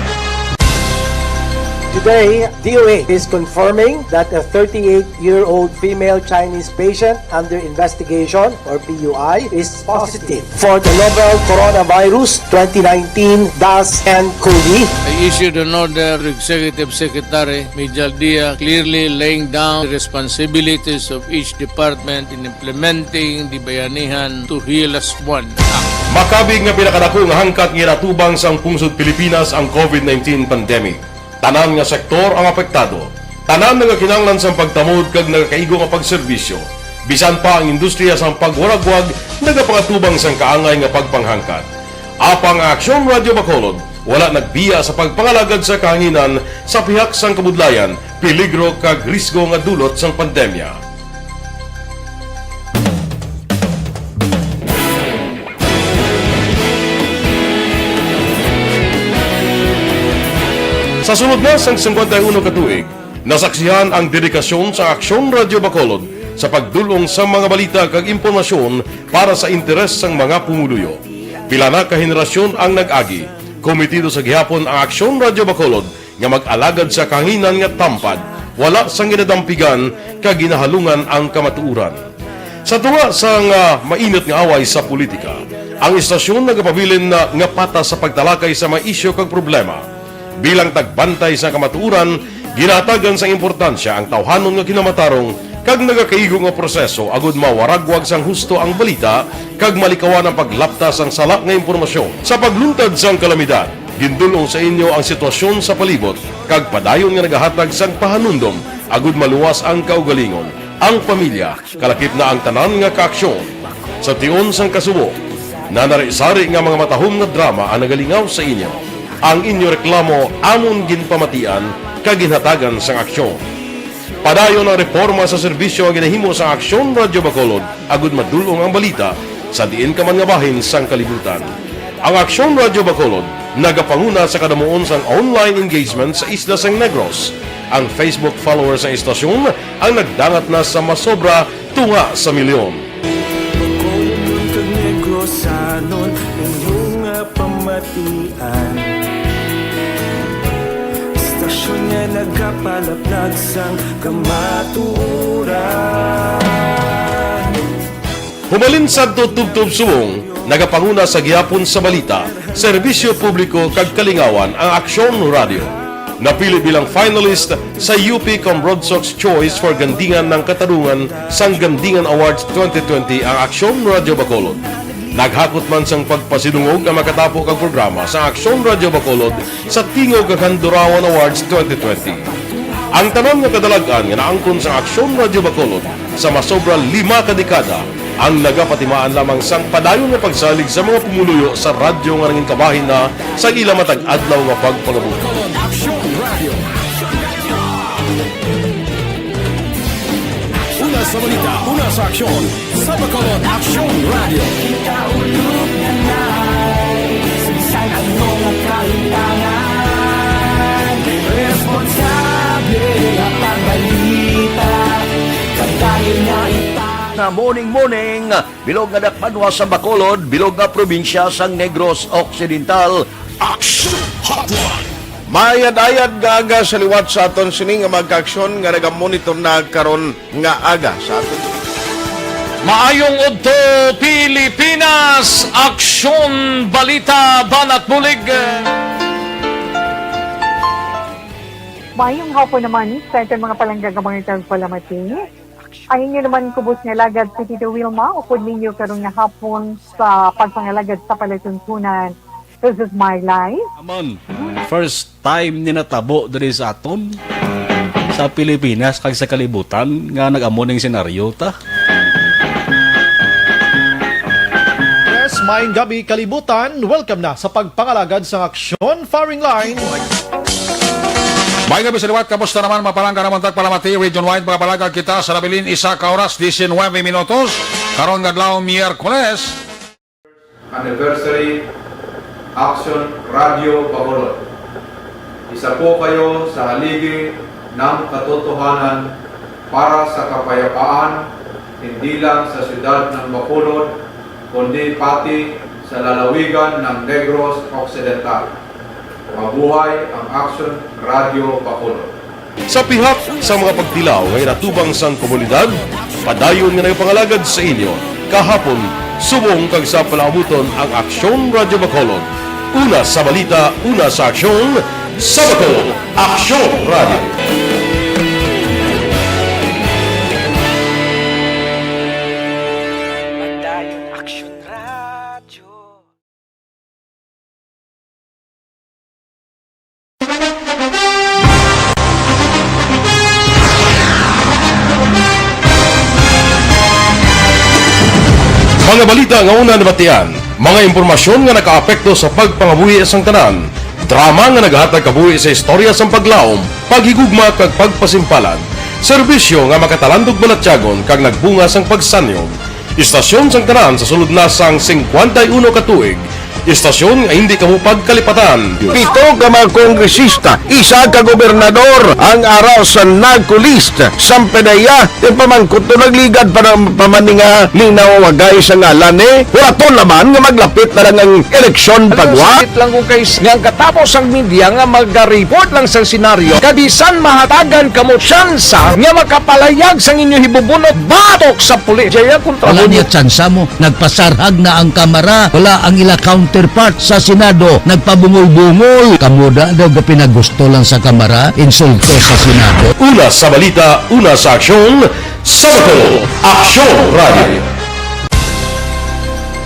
Today, D O H is confirming that a thirty-eight-year-old female Chinese patient under investigation, or P U I, is positive for the novel coronavirus twenty nineteen dash N cov. I issued an order to Executive Secretary Mijal Dia, clearly laying down the responsibilities of each department in implementing the Bayanihan to Heal As One Act. Makabig nga pinakadako nga hangkat nga ginatubang sang pungsod Pilipinas ang COVID nineteen pandemic. Tanan nga sektor ang apektado. Tanan nagakinahanglan sang pagtamod kag nagakaigo nga pagserbisyo. Bisan pa ang industriya sang pagwaragwag nagapangatubang sang kaangay nga pagpanghangkat. Apang ang Aksyon Radio Bacolod wala nagbiya sa pagpangalagad sa kahanginan sa pihak sang kabudlayan, peligro kag risgo nga dulot sang pandemya. Sa sulod na sang singkwenta y uno ka tuig, nasaksihan ang dedikasyon sa Aksyon Radio Bacolod sa pagdul-ong sa mga balita kag impormasyon para sa interes sang mga pumuluyo. Pila na ka henerasyon ang nag-agi. Komitido sa gihapon ang Aksyon Radio Bacolod nga mag-alagad sa kahanginan nga tampad, wala sang ginadampigan kag ginahalungan ang kamatuoran. Sa tunga sang, ah, mainit nga away sa politika, ang istasyon nagapabilin na nga patas sa pagtalakay sa mga isyu kag problema. Bilang tagbantay sa kamatuoran, ginahatagan sang importansya ang tawhanon nga kinamatarong kag nagakaigo nga proseso agud mawaragwag sang husto ang balita kag malikawan ang paglapta sang sala nga impormasyon. Sa pagluntad sang kalamidad, gindul-ong sa inyo ang sitwasyon sa palibot kag padayon nga nagahatag sang pahanumdom agud maluwas ang kaugalingon, ang pamilya, kalakip na ang tanan nga kaaksyon. Sa tion sang kasubo, nanari-sari nga mga matahom nga drama ang nagalingaw sa inyo. Ang inyo reklamo amon ginpamatian kag ginhatagan sang aksyon. Padayon ang reporma sa serbisyo nga ginahimo sang Aksyon Radyo Bacolod agud madul-ong ang balita sa diin ka man nga bahin sang kalibutan. Ang Aksyon Radyo Bacolod nagapanguna sa kadamuon sang online engagement sa isla sang Negros. Ang Facebook followers sang istasyon ang nagdangat na sa masobra tunga sa milyon. Bacolod kag Negrosanon, inyo nga pamatian. Istasyon nga nagapalaplag sang kamatuoran. Humalin sadto tubtob subong, nagapanguna sa gihapon sa balita, serbisyo publiko kag kalingawan ang Aksyon Radyo. Napili bilang finalist sa U P Cambrodsoc's Choice for Gandingan ng Katarungan sang Gandingan Awards twenty twenty ang Aksyon Radyo Bacolod. Naghakot man sang pagpasidungog ang makatapo kag programa sa Aksyon Radyo Bacolod sa Tingog kag Handurawan Awards twenty twenty. Ang tanan nga kadalag-an nga naangkon sa Aksyon Radyo Bacolod sa masobra lima ka dekada ang nagapatimaan lamang sang padayon nga pagsalig sa mga pumuluyo sa radyo nga nangin kabahin na sa ila matag adlaw nga pagpangabuhi. Bacolod Aksyon Radio. Una sa balita, una sa aksyon, sa Bacolod Aksyon Radio. Kaulog na nai, sa bisan ano nga kahitangan, responsable nga pagbalita, kadayon nga ita- Na morning, morning, bilog nga dakbanwa sa Bacolod, bilog nga probinsya sang Negros Occidental. Action Hotline. Maayad-ayad nga aga sa liwat sa aton sini nga mga kaaksyon nga nagamonitor na karon nga aga sa aton. Maayong udto, Pilipinas! Aksyon, balita, banat bulig. Maayong hapon naman sa aton mga palangga nga mga tagpalamati. Ang inyo naman kubos nga alagad si Tito Wilma, upod ninyo karon nga hapon sa pagpangalagad sa palatuntunan. This is my life. Amon, first time ni natabo diri sa aton, sa Pilipinas kag sa kalibutan nga nag-amo ning senaryo ta. Yes, maayong gabi, kalibutan. Welcome na sa pagpangalagad sang aksyon firing line. May gabi sa liwat, kamusta naman, mga palangga namon tagpalamati, region-wide, mga palangga kita sa nabilin, isa ka oras, diecinuebe minutos. Karon nga adlaw, Miyerkules. Anniversary Action Radio Bacolod. Isa po kayo sa haligi ng katotohanan para sa kapayapaan, hindi lang sa siyudad ng Bacolod, kundi pati sa lalawigan ng Negros Occidental. Mabuhay ang Action Radio Bacolod. Sa pihak sa mga pagtilaw nga inatubang sang komunidad, padayon nga nagapangalagad sa inyo kahapon, subong kag sa palaabuton ang Aksyon Radyo Bacolod. Una sa balita, una sa aksyon, sa Bacolod, Aksyon Radyo. Padayon Aksyon Radyo. Mga balita nga una nabatian, mga impormasyon nga nakaapekto sa pagpangabuhi sang tanan, drama nga nagahatag kabuhi sa istorya sang paglaom, paghigugma kag pagpasimpalan, serbisyo nga makatalandog balatyagon kag nagbunga sang pagsanyog. Istasyon sang tanan sa sulod na sang singkwenta y uno ka tuig. Istasyon nga hindi kamo pagkalipatan. Pito ka mga kongresista, isa ka gobernador ang ara sa NAGCO list. Sampanaya, ti pamangkot to nagligad pa ng pamaninga ni nawawagay sa ngalan ni. Wala to naman nga maglapit na lang ang eleksyon pagwa. Sakit lang kung kay nga ang katapos ang media nga maga-report lang sa senaryo. Kabisan mahatagan kamo tsansa nga makapalayag sang inyo hibubunot batok sa pulis. Jaya kontra Wala mo. Niya tsansa mo. Nagpasarhag na ang Kamara. Wala ang ila counterpart sa Senado. Nagpabungol-bungol. Kamo da daw gapinagusto lang sa Kamara, insulto sa Senado. Una sa balita, una sa aksyon, Sa Bacolod, Aksyon Radio.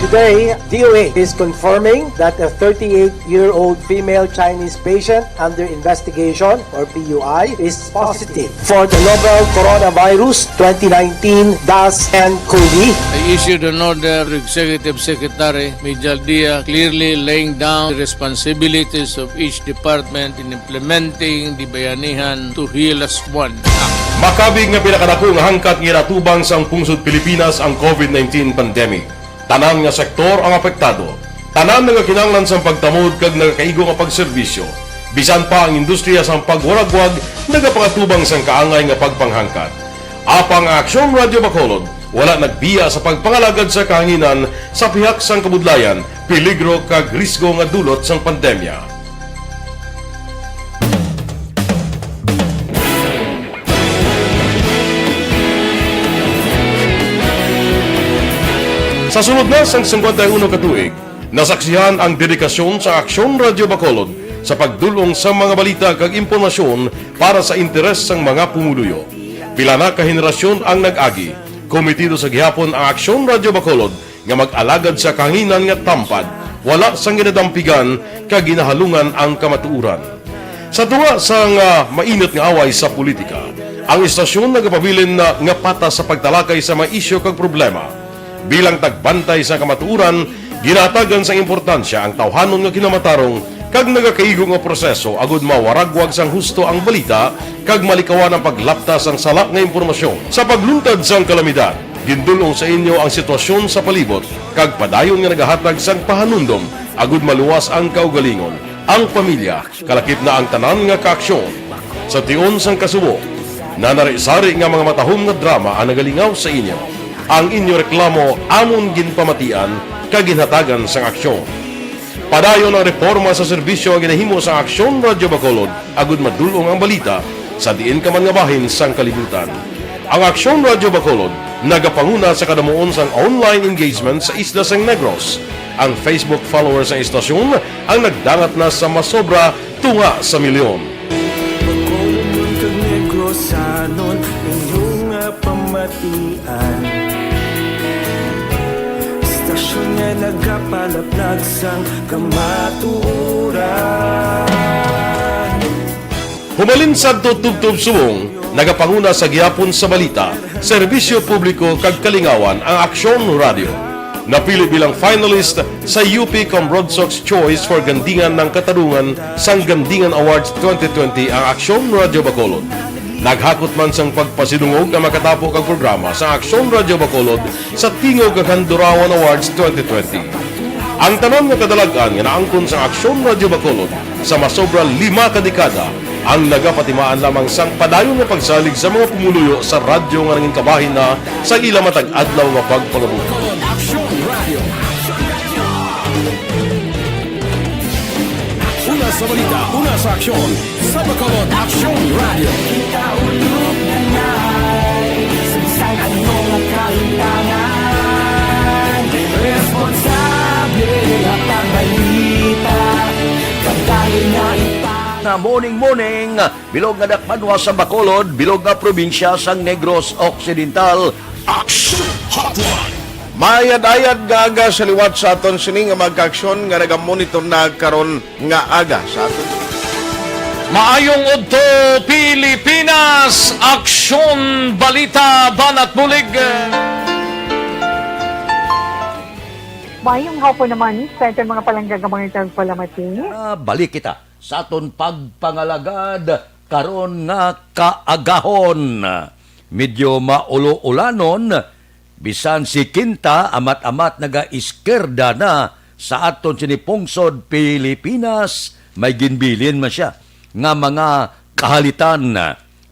Today, D O H is confirming that a thirty-eight-year-old female Chinese patient under investigation, or P U I, is positive for the novel coronavirus twenty nineteen dash nCoV. I issued an order to Executive Secretary Mijal Dia, clearly laying down the responsibilities of each department in implementing the Bayanihan to Heal As One Act. Makabig nga pinakadako nga hangkat nga ginatubang sang pungsod Pilipinas ang COVID nineteen pandemic. Tanan nga sektor ang apektado. Tanan nga kinahanglan sang pagtamod kag nagakaigo nga pagserbisyo. Bisan pa ang industriya sang pagwaragwag nagapangatubang sang kaangay nga pagpanghangkat. Apang ang Aksyon Radio Bacolod wala nagbiya sa pagpangalagad sa kahanginan sa pihak sang kabudlayan, peligro kag risgo nga dulot sang pandemya. Sa sulod na sang singkwenta y uno ka tuig, nasaksihan ang dedikasyon sa Aksyon Radio Bacolod sa pagdul-ong sa mga balita kag impormasyon para sa interes sang mga pumuluyo. Pila na ka henerasyon ang nag-agi. Komitido sa gihapon ang Aksyon Radio Bacolod nga mag-alagad sa kahanginan nga tampad, wala sang ginadampigan kag ginahalungan ang kamatuoran. Sa tunga sang, ah, mainit nga away sa politika, ang istasyon nagapabilin na nga patas sa pagtalakay sa mga isyu kag problema. Bilang tagbantay sa kamatuoran, ginahatagan sang importansya ang tawhanon nga kinamatarong kag nagakaigo nga proseso agud mawaragwag sang husto ang balita kag malikawan ang paglapta sang sala nga impormasyon. Sa pagluntad sang kalamidad, gindul-ong sa inyo ang sitwasyon sa palibot kag padayon nga nagahatag sang pahanumdom agud maluwas ang kaugalingon, ang pamilya, kalakip na ang tanan nga kaaksyon. Sa tion sang kasubo, nanari-sari nga mga matahom nga drama ang nagalingaw sa inyo. Ang inyo reklamo amon ginpamatian kag ginhatagan sang aksyon. Padayon ang reporma sa serbisyo nga ginahimo sa Aksyon Radyo Bacolod agud madul-ong ang balita sa diin ka man nga bahin sang kalibutan. Ang Aksyon Radyo Bacolod nagapanguna sa kadamuon sang online engagement sa isla sang Negros. Ang Facebook followers sang istasyon ang nagdangat na sa masobra tunga sa milyon. Bacolod kag Negrosanon, inyo nga pamatian. Istasyon nga nagapalaplag sang kamatuoran. Humalin sadto tubtob subong, nagapanguna sa gihapon sa balita, serbisyo publiko kag kalingawan ang Aksyon Radyo. Napili bilang finalist sa U P Cambronsox Choice for Gandingan ng Katarungan sang Gandingan Awards twenty twenty ang Aksyon Radyo Bacolod. Naghakot man sang pagpasidungog ang makatapo kag programa sa Aksyon Radyo Bacolod sa Tingog kag Handurawan Awards twenty twenty. Ang tanan nga kadalag-an nga naangkon sa Aksyon Radyo Bacolod sa masobra lima ka dekada ang nagapatimaan lamang sang padayon nga pagsalig sa mga pumuluyo sa radyo nga nangin kabahin na sa ila matag adlaw nga pagpangabuhi. Aksyon Radyo. Una sa balita, una sa aksyon, sa Bacolod Aksyon Radyo. Kita ulog na nay, sa bisan ano nga kahimtangan, responsable nga pagbalita, kadali nga ipa- Na morning, morning, bilog nga dakbanwa sa Bacolod, bilog nga probinsya sang Negros Occidental. Action Hotline. Maayad-ayad nga aga sa liwat sa aton sini nga mga kaaksyon nga nagamonitor na karon nga aga sa aton. Maayong udto, Pilipinas! Aksyon Balita Banat Bulig. Maayong hapon naman sa aton mga palangga nga mga tagpalamati. Ah, balik kita sa aton pagpangalagad karon nga kaagahon. Medyo maulo-ulanon, bisan si Quinta amat-amat naga-iskerda na sa aton sini pungsod Pilipinas. May ginbilin man sia nga mga kahalitan.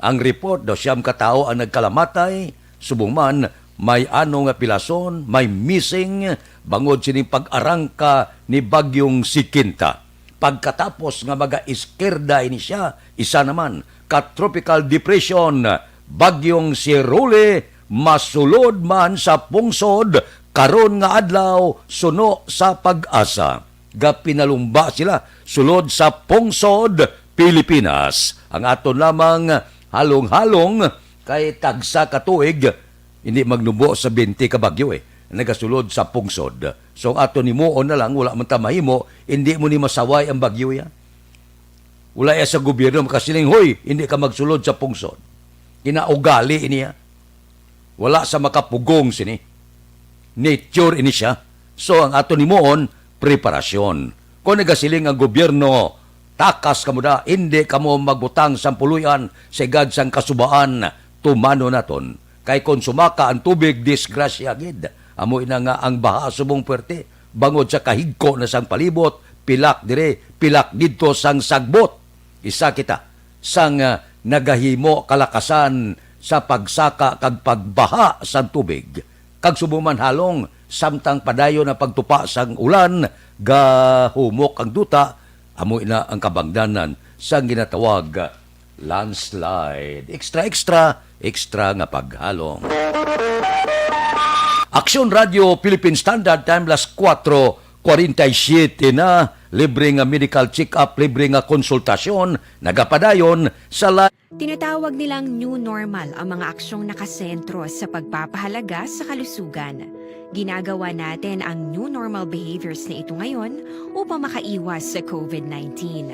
Ang report daw, siyam ka tawo ang nagkalamatay, subong man may ano nga pilason, may missing, bangod sining pag-arangka ni Bagyong si Quinta. Pagkatapos nga maga-iskerda ini sia, isa naman ka tropical depression, Bagyong si Rolly, masulod man sa pungsod karon nga adlaw suno sa PAGASA. Gapinalumba sila sulod sa pungsod Pilipinas. Ang aton lamang halong-halong Kay tagsa ka tuig, hindi magnubo sa twenty ka bagyo, eh, nagasulod sa pungsod. So, ang aton himuon na lang, wala man ta mahimo, hindi mo ni masaway ang bagyo, ya. Wala ya sa gobyerno makasiling, "Hoy, hindi ka magsulod sa pungsod." Kinaugali ini, ya. Wala sa makapugong sini. Nature ini siya. So, ang aton himuon, preparasyon. Kung nagasiling ang gobyerno, "Takas kamo da, hindi kamo magbutang sang puloy-an sa igad sang kasubaan," tumano naton. Kay kung sumaka ang tubig, disgrasya gid. Amo ina nga ang baha subong puwerte, bangod sa kahigko na sang palibot, pilak diri, pilak didto sang sagbot. Isa kita sang, ah, nagahimo kalakasan sa pagsaka kag pagbaha sang tubig. Kag subong man halong, samtang padayon ang pagtupa sang ulan, gahumok ang duta, amo ina ang kabangdanan sang ginatawag landslide. Extra, extra, extra nga paghalong. Aksyon Radio Philippine Standard Time, las kuwatro kwarenta y siyete na. Libre nga medical check-up, libre nga konsultasyon, nagapadayon sa la- Tinatawag nilang new normal ang mga aksyong nakasentro sa pagpapahalaga sa kalusugan. Ginagawa natin ang new normal behaviors na ito ngayon upang makaiwas sa covid nineteen.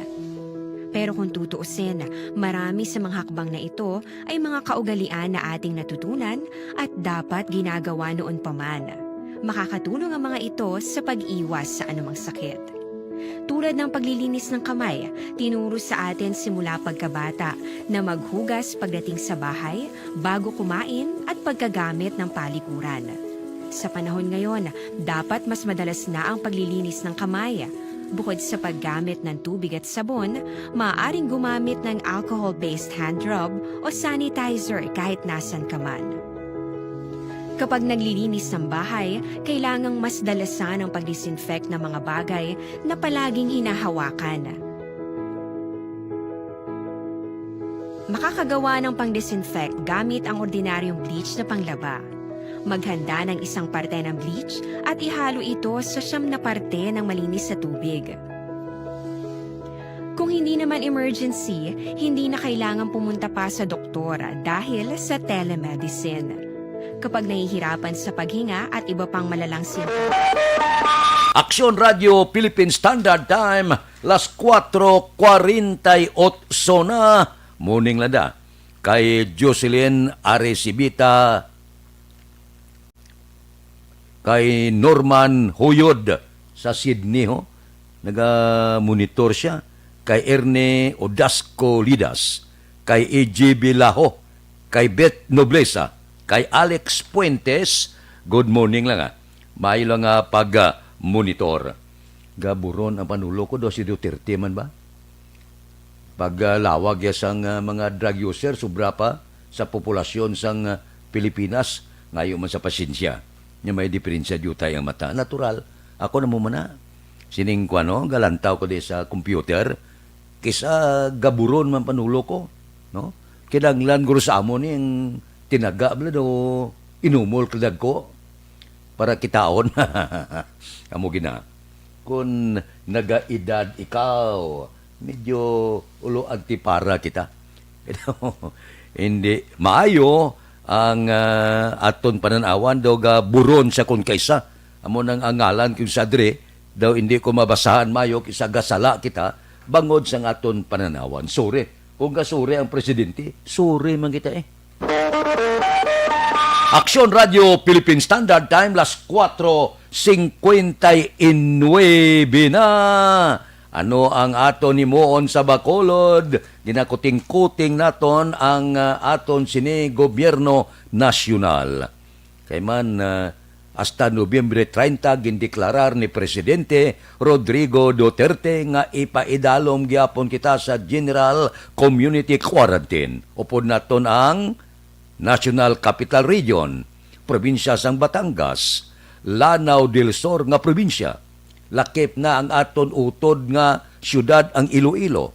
Pero kung tutuusin, marami sa mga hakbang na ito ay mga kaugalian na ating natutunan at dapat ginagawa noon pa man. Makakatulong ang mga ito sa pag-iwas sa anumang sakit. Tulad ng paglilinis ng kamay, tinuro sa atin simula pagkabata na maghugas pagdating sa bahay, bago kumain, at pagkagamit ng palikuran. Sa panahon ngayon, dapat mas madalas na ang paglilinis ng kamay. Bukod sa paggamit ng tubig at sabon, maaaring gumamit ng alcohol-based hand rub o sanitizer kahit nasan ka man. Kapag naglilinis ng bahay, kailangang mas dalasan ang pag-disinfect ng mga bagay na palaging hinahawakan. Makakagawa ng pang-disinfect gamit ang ordinaryong bleach na panglaba. Maghanda ng isang parte ng bleach at ihalo ito sa siyam na parte ng malinis na tubig. Kung hindi naman emergency, hindi na kailangan pumunta pa sa doktor dahil sa telemedicine. Kapag nahihirapan sa paghinga at iba pang malalang simptomas. Aksyon Radio Philippine Standard Time, las kuwatro kwarenta y otso na. Morning lang da. Kay Jocelyn Arecibita, kay Norman Huyod sa Sydney, ho. Naga-monitor siya. Kay Erne Odasco Lidas, kay E G B Laho, kay Beth Noblesa, kay Alex Fuentes, good morning lang, ah. Maayo lang nga pag, ah, monitor. Gaburon ang panulok ko daw si Duterte man ba? Pag, ah, lawag ya sang, ah, mga drug user, sobra pa sa populasyon sang, ah, Pilipinas, ngayo man sa pasensya. Nya may diferensya diutay ang mata. Natural. Ako na mo man na. Sining kuwan, no? Galantaw ko di sa computer. Kisa gaburon man panulok ko, no? Kinahanglan guro sa amo ni ang tinaga, bala, no? Inumol ka dagko para kitaon. Amo gina. Kun nagaedad ikaw, medyo ulo antipara kita. Hindi maayo ang, ah, aton panan-awan daw ga buron sa kon kaysa. Amo nang ang ngalan kung sa dre, daw hindi ko mabasahan mayo kisa gasala kita bangod sang aton panan-awan. Sorry. Kung gasuri ang presidente, sorry man kita, eh. Aksyon Radio Philippine Standard Time, las kuwatro singkwenta y nuebe na. Ano ang aton himuon sa Bacolod? Ginakuting-kuting naton ang, ah, aton sini gobyerno nasyonal. Kay man, ah, hasta Nobyembre treinta, gindeklarar ni Presidente Rodrigo Duterte nga ipaidalom gyapon kita sa General Community Quarantine. Upod naton ang National Capital Region, probinsya sang Batangas, Lanao del Sur nga probinsya. Lakip na ang aton utod nga siyudad ang Iloilo,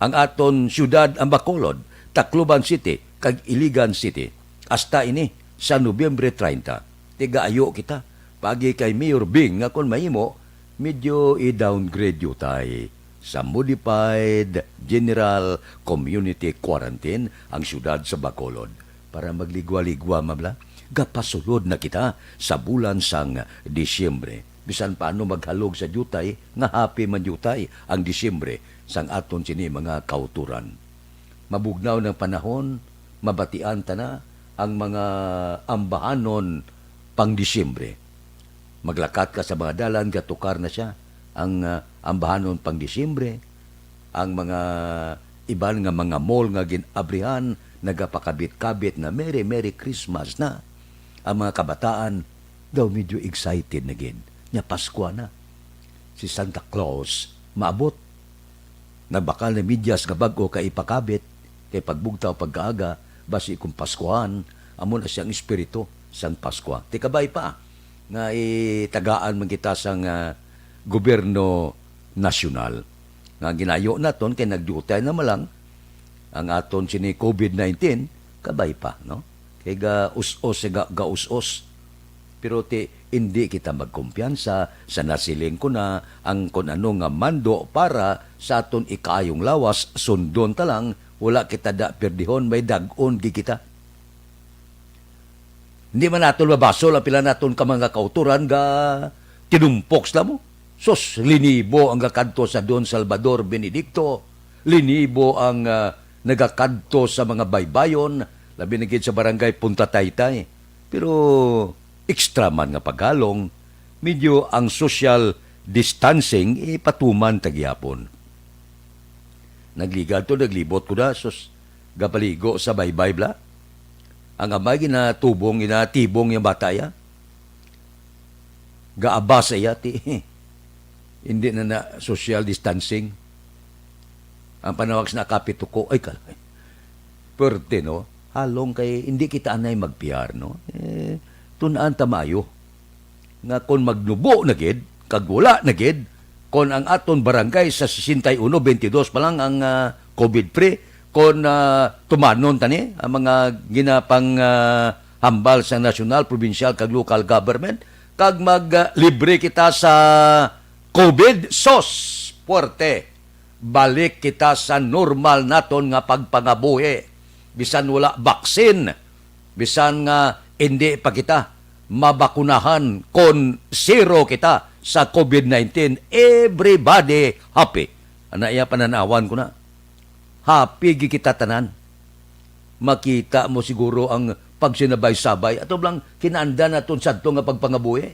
ang aton siyudad ang Bacolod, Tacloban City, kag Iligan City. Hasta ini sa Nobyembre treinta. Tigaayo kita. Paagi kay Mayor Bing nga kon mahimo, medyo i-downgrade diutay sa modified general community quarantine ang siyudad sa Bacolod. Para magligwa-ligwa, mabla, gapasulod na kita sa bulan sang Disyembre. Bisan paano maghalog sa diutay, nga happy man diutay ang Disyembre sang aton sini mga kauturan. Mabugnaw ng panahon, mabatian ta na ang mga ambahanon pang Disyembre. Maglakat ka sa mga dalan, gatukar na siya ang, ah, ambahanon pang Disyembre. Ang mga iban nga mga mall nga gin-abrihan, nagapakabit-kabit na, "Merry, Merry Christmas na." Ang mga kabataan daw medyo excited na gid nga Paskwa na. Si Santa Claus maabot. Nagbakal na medyas nga bag-o kay ipakabit, kay pagbugtaw pagkaaga, basi kung Paskwahan, amo na siyang espiritu sang Paskwa. Ti kabay pa nga itagaan man kita sang, ah, gobyerno nasyonal. Nga ginayo naton kay nagdiutay na man lang ang aton sini covid nineteen, kabay pa, no? Kay gaus-os, ga-, gaus-os. Pero ti, indi kita magkumpiyansa sa nasiling ko na ang kun ano nga mando para sa aton ikaayong lawas, sundon ta lang, wala kita da perdihon, may dag-on gid kita. Hindi man naton mabasol ang pila naton ka mga kauturan nga tinumpok sila mo. Sus, linibo ang gakadto sa Don Salvador Benedicto. Linibo ang, ah, nagakadto sa mga baybayon, labi na gid sa barangay Punta Taytay. Pero extra man nga paghalong, medyo ang social distancing ipatuman ta gihapon. Nagligal to, naglibot ko na, sus, gapaligo sa baybay bla. Ang amay ginatubong, ginatibong yung bata ya. Gaabas iya, ti, hindi na na social distancing. Ang panawag sa nakapituko, ay, kalay. Pwerte, no? Halong kay hindi kita anay magpiyar, no? Eh, tunaan ta maayo nga kon magnubo na gid, kag wala na gid, kon ang aton barangay sa sesenta y uno veintidós pa lang ang, ah, covid free, kon, ah, tumanon tani ang mga ginapang, ah, hambal sa nasyonal, probinsyal, kag local government, kag mag, ah, libre kita sa covid, sos, puwerte. Balik kita sa normal naton nga pagpangabuhi. Bisan wala baksin, bisan nga indi pa kita mabakunahan, kon zero kita sa covid nineteen, everybody happy. Ana iya pananawan ko na. Happy gi kita tanan. Makita mo siguro ang pagsinabay-sabay ato lang kinaandan naton sadto nga pagpangabuhi.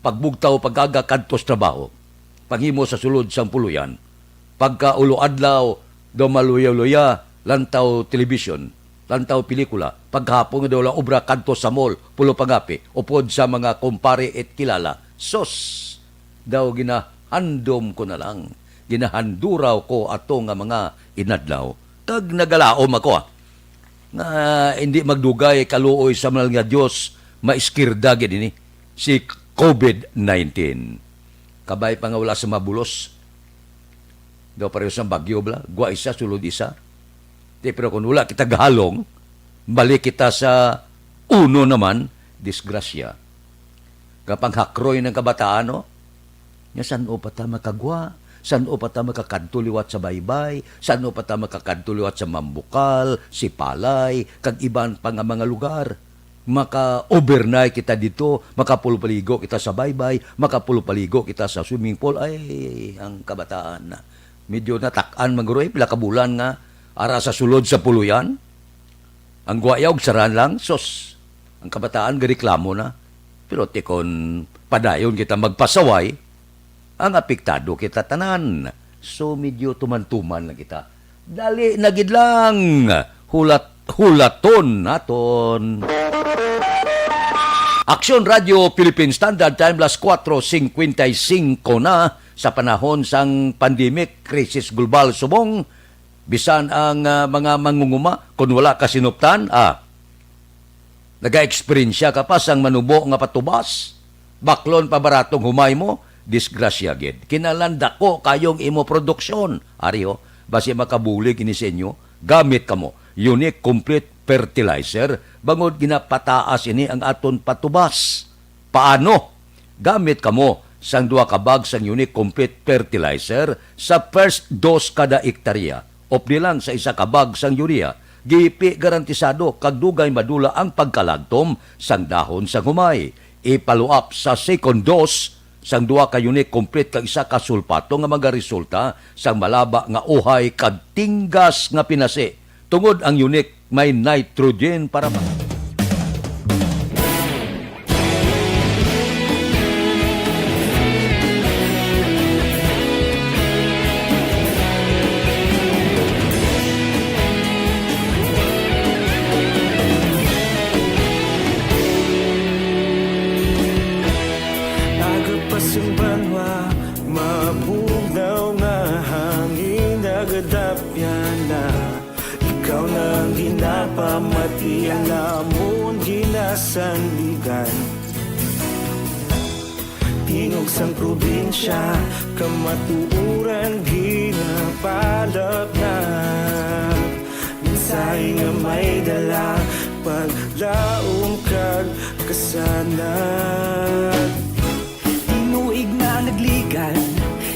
Pagbugtaw, pag-aga kadto sa trabaho, panghimo sa sulod sang puloy-an, pagkaulo adlaw daw maluya-luya, lantaw television, lantaw pelikula, paghapon nga daw lang obra kadto sa mall, pulo pangapi, upod sa mga kumpare it kilala. Sus! Daw ginahandom ko na lang, ginahanduraw ko ato nga mga inadlaw, kag nagalaom ako, ah, nga hindi magdugay kaluoy sa mahal nga Dios, maiskirda gid ini si covid nineteen. Kabay pa nga wala sa mabulos. Daw pareho sa bagyo bla, gwa isa, sulod isa. Di, pero kung wala kita gahalong, balik kita sa uno naman, disgrasya. Kapanghakroy ng kabataan, no? Nga san-o pa ta makagwa? San-o pa ta makakadto liwat sa baybay? San-o pa ta makakadto liwat sa Mambukal, Sipalay, kag iban pa nga mga lugar? Maka-overnight kita dito, makapulupaligo kita sa baybay, makapulupaligo kita sa swimming pool. Ay, ang kabataan na. Medyo natak-an man guro, eh, pila ka bulan nga ara sa sulod sa puloy-an. Ang guwaya og saran lang, sus, ang kabataan gareklamo na. Pero ti kon padayon kita magpasaway, ang apektado kita tanan. So, medyo tuman-tuman lang kita. Dali na gid lang. Hulat-hulaton naton. Aksyon Radio Philippine Standard Time, alas kuwatro singkwenta y singko na. Sa panahon sang pandemic, krisis global subong, bisan ang, ah, mga mangunguma, kon wala ka sinuptan, ah, nagaeksperyensya ka pa sang manubo nga patubas, baklon pa baratong humay mo, disgrasya gid. Kinahanglan dako kayong imo produksyon. Ari, oh, basi makabulig ini sa inyo, gamit kamo Unique Complete Fertilizer, bangod ginapataas ini ang aton patubas. Paano? Gamit kamo sang duha ka bag sang Unique Complete Fertilizer sa first dose kada ektarya, updi lang sa isa ka bag sang urea Gipi garantisado kag dugay madula ang pagkalagtom sang dahon sang humay. I-follow up sa second dose sang duha ka unique complete kag isa ka sulpato nga magaresulta sang malaba nga uhay kag tinggas nga pinasi, tungod ang unique may nitrogen para ma- Aga pa sing banwa, mabugnaw nga hangin nagadapyan na. Ikaw na ang ginapamati, ang amon ginasandigan. Tingog sang probinsya, kamatuoran ginapalapnap. Mensahe nga may dala, paglaom kag kasanag. Tinuig na nagligan,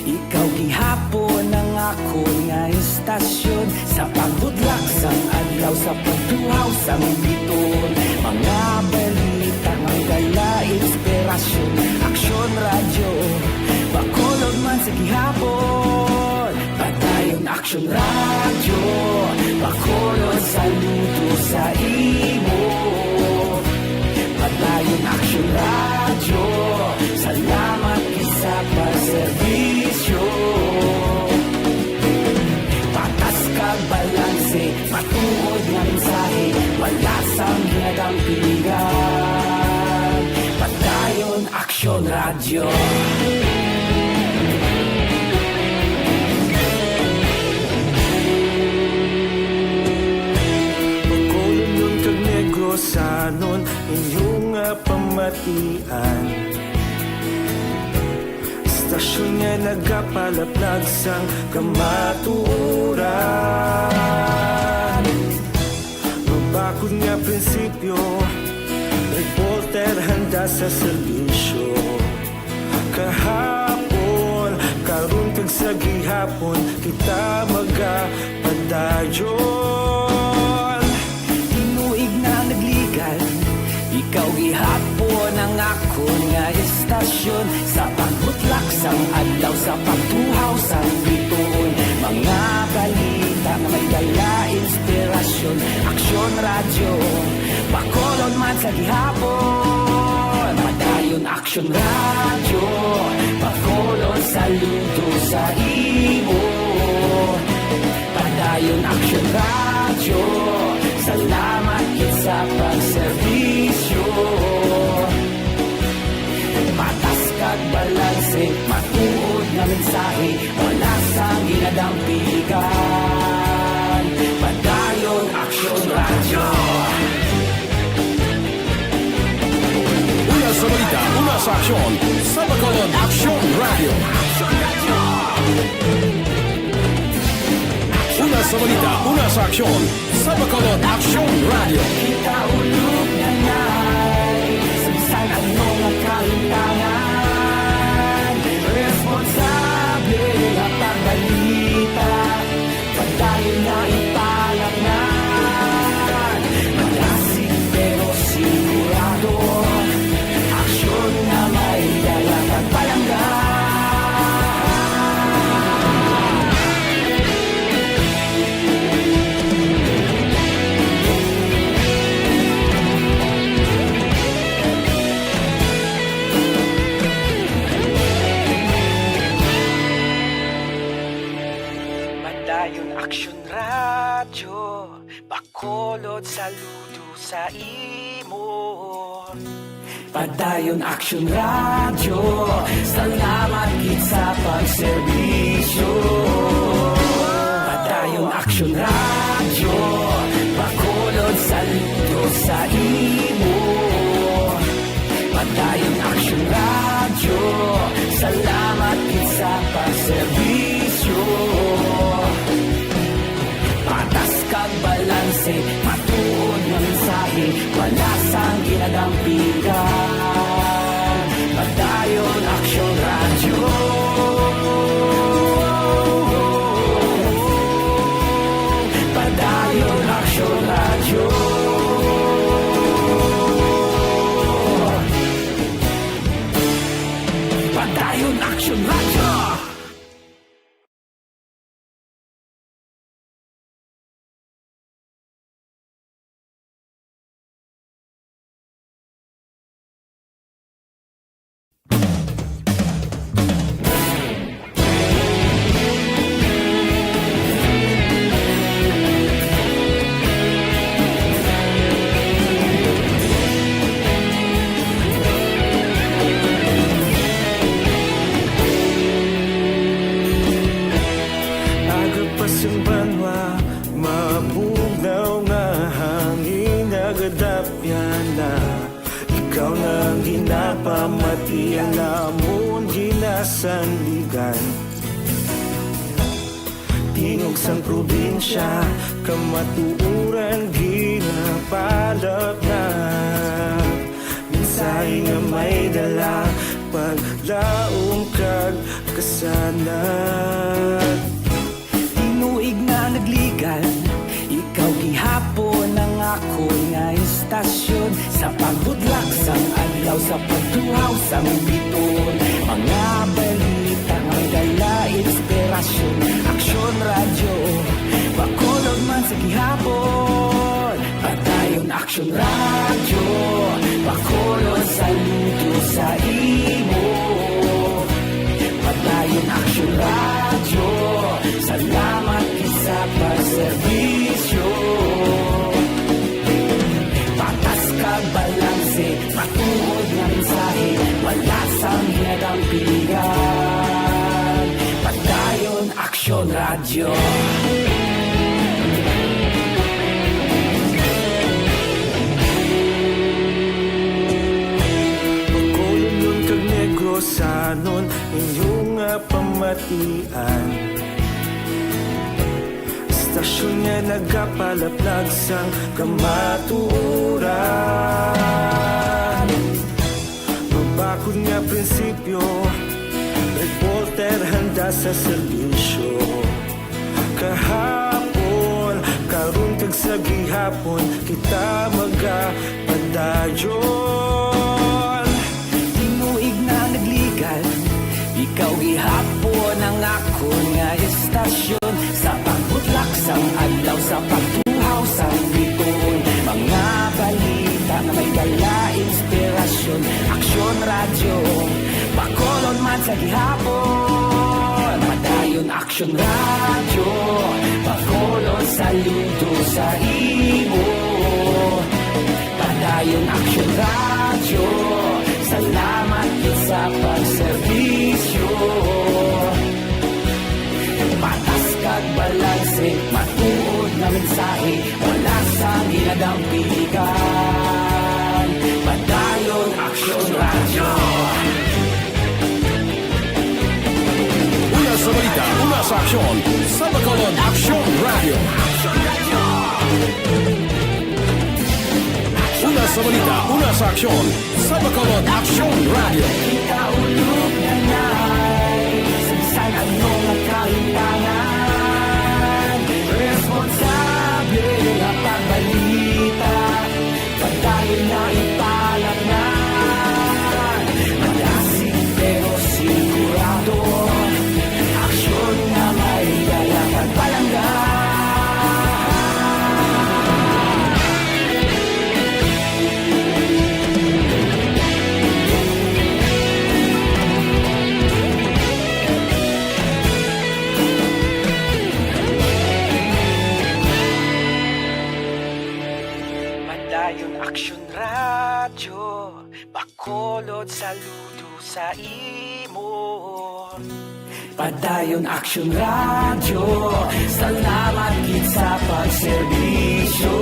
ikaw gihapon ang akon nga istasyon. Sa pagbutlak sang adlaw, sa pagtuhaw sang biton, mga balita nga dala inspirasyon. Aksyon Radyo, Bacolod man sa gihapon. Padayon Aksyon Radyo, Bacolod, saludo sa imo. Padayon Aksyon Radyo, salamat gid sa pagserbisyo. Patas kag balanse, matuod nga mensahe, wala sang ginadampigan. Padayon Aksyon Radyo. Bacolodnon kag Negrosanon, inyo nga pamatian. Istasyon nga nagapalaplag sang kamatuoran. Mabakod nga prinsipyo, reporter handa sa serbisyo. Kahapon, karon, kag sa gihapon, kita magapadayon. Tinuig na nagligan, ikaw gihapon ang akon nga istasyon. Sa pagbutlak sang adlaw, sa pagtuhaw sang bituon, mga balita nga may dala inspirasyon. Aksyon Radyo, Bacolod man sa gihapon. Padayon Aksyon Radyo, Bacolod, saludo sa imo. Padayon Aksyon Radyo, salamat gid sa pagserbisyo. Patas kag balanse, matuod nga mensahe, wala sang ginadampigan. Padayon Aksyon Radyo. Una sa balita, una sa aksyon, sa Bacolod Aksyon Radyo. Una sa balita, una sa aksyon, sa Bacolod Aksyon Radyo. Kita ulog na ngay, sa bisan ano nga kalimtangan, responsable nga pagbalita. Padayon na ipalangnan, malasig pero sigurado. Aksyon nga may dala kag palangga. Padayon Aksyon Radyo, Bacolod, saludo sa imo. Padayon Aksyon Radyo, salamat gid sa pagserbisyo. Padayon Aksyon Radyo, Bacolod, saludo sa imo. Padayon Aksyon Radyo, salamat gid sa pagserbisyo. Patas kag balanse, matuod nga mensahe, wala sang ginadampigan. Padayon Aksyon Radyo. Padayon Aksyon Dapyana, ikaw na ang ginapamati, ang amon ginasandigan. Tingog sang probinsya, kamatuoran ginapalapnap. Mensahe nga may dala, paglaom kag kasanag. Tinuig na nagligan, ikaw gihapon ang akon nga istasyon. Sa pagbudlak sang adlaw, sa pagtuhaw sang biton, mga balita nga may dala inspirasyon. Aksyon Radyo, Bacolod man sa gihapon. Padayon Aksyon Radyo, Bacolod, saludo sa imo. Padayon Aksyon Radyo, salamat gid sa pagserbisyo. Patas kag balanse, matuod nga mensahe, wala sang hinadang piligan. Padayon Aksyon Radyo. Bacolodnon kag Negrosanon, inyo nga pamatian. Istasyon nga nagapalaplag sang kamatuoran. Mabakod nga prinsipyo, reporter handa sa serbisyo. Kahapon, karon kag sa gihapon, kita magapadayon. Tinuig na nagligan, ikaw gihapon ang akon nga istasyon. Sa pagbutlak sang adlaw, sa pagtuhaw sang bituon, mga balita nga may dala inspirasyon. Aksyon Radyo, Bacolod man sa gihapon. Padayon Aksyon Radyo, Bacolod, saludo sa imo. Padayon Aksyon Radyo, salamat gid sa pagserbisyo. Patas kag balanse, matuod nga mensahe, wala sang hinadang piligan. Padayon Aksyon Radyo. Una sa balita, una sa aksyon, sa Bacolod Aksyon Radyo. Una sa balita, una sa aksyon, sa Bacolod Aksyon Radyo. Ikaulog na nay, sa bisan ano nga kahimtangan, responsable nga pagbalita. Padayon na ipalatnan, madasig pero sigurado. Aksyon nga may dala kag palangga. Padayon Aksyon Radyo, Bacolod, saludo sa imo. Padayon Aksyon Radyo, salamat gid sa pagserbisyo.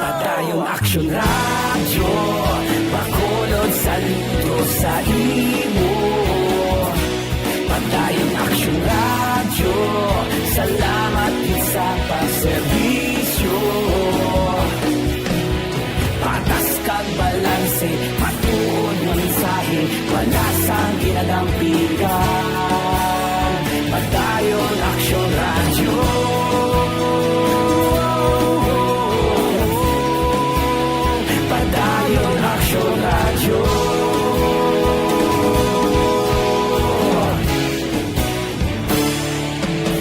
Padayon Aksyon Radyo, Bacolod, saludo sa imo. Padayon Aksyon Radyo, salamat gid sa pagserbisyo. Patas kag balanse, matuod nga mensahe, wala sang ginadampigan. Padayon Aksyon Radyo. Padayon Aksyon Radyo.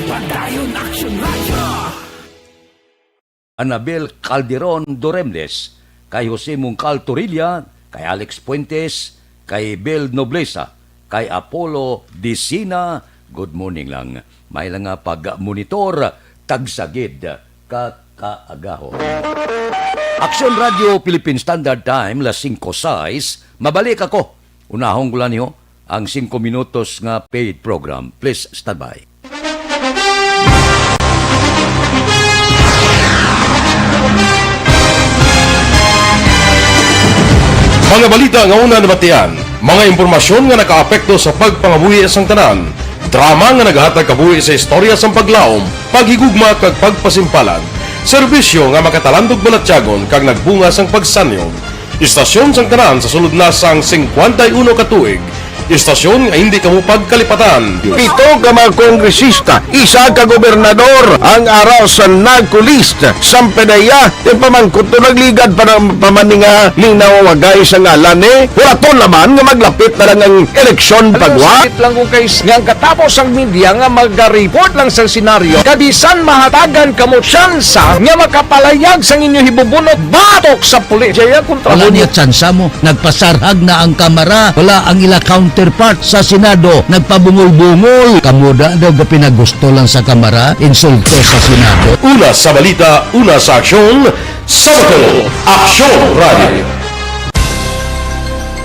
Padayon Aksyon Radyo. Anabel Calderon Doremles, kay Jose Mungcal Torilla, kay Alex Fuentes, kay Bel Noblesa, kay Apollo Dicina, good morning lang. May lang nga pag-monitor, tagsagid ka kaagahon. Aksyon Radyo Philippine Standard Time, las singko sais, mabalik ako. Unahon ko lang niyo ang singko minutos nga paid program. Please stand by. Mga balita nga una nabatian, mga impormasyon nga nakaapekto sa pagpangabuhi sang tanan, drama nga nagahatag kabuhi sa istorya sang paglaom, paghigugma kag pagpasimpalan, serbisyo nga makatalandog balatyagon kag nagbunga sang pagsanyog. Istasyon sang tanan sa sulod na sang singkwenta y uno ka tuig, istasyon nga hindi kamo pagkalipatan. Pito ka mga kongresista, isa ka gobernador ang ara sa NAGCO list. Sampanaya, ti pamangkot to nagligad pa ng pamaninga ning nawawagay sa ngalan ni. Wala to naman nga maglapit na lang ang eleksyon pagwa. Sakit lang kung kay nga ang katapos ang media nga magareport lang sa senaryo, kabisan mahatagan kamo tsansa nga makapalayag sang inyo hibubunot batok sa pulis. Jaya kontra Wala mo. Niya tsansa mo. Nagpasarhag na ang Kamara. Wala ang ila counterpart sa Senado. Nagpabungol-bungol. Kamo da daw gapinagusto lang sa Kamara, insulto sa Senado. Una sa balita, una sa aksyon, sa Bacolod, Aksyon Radio.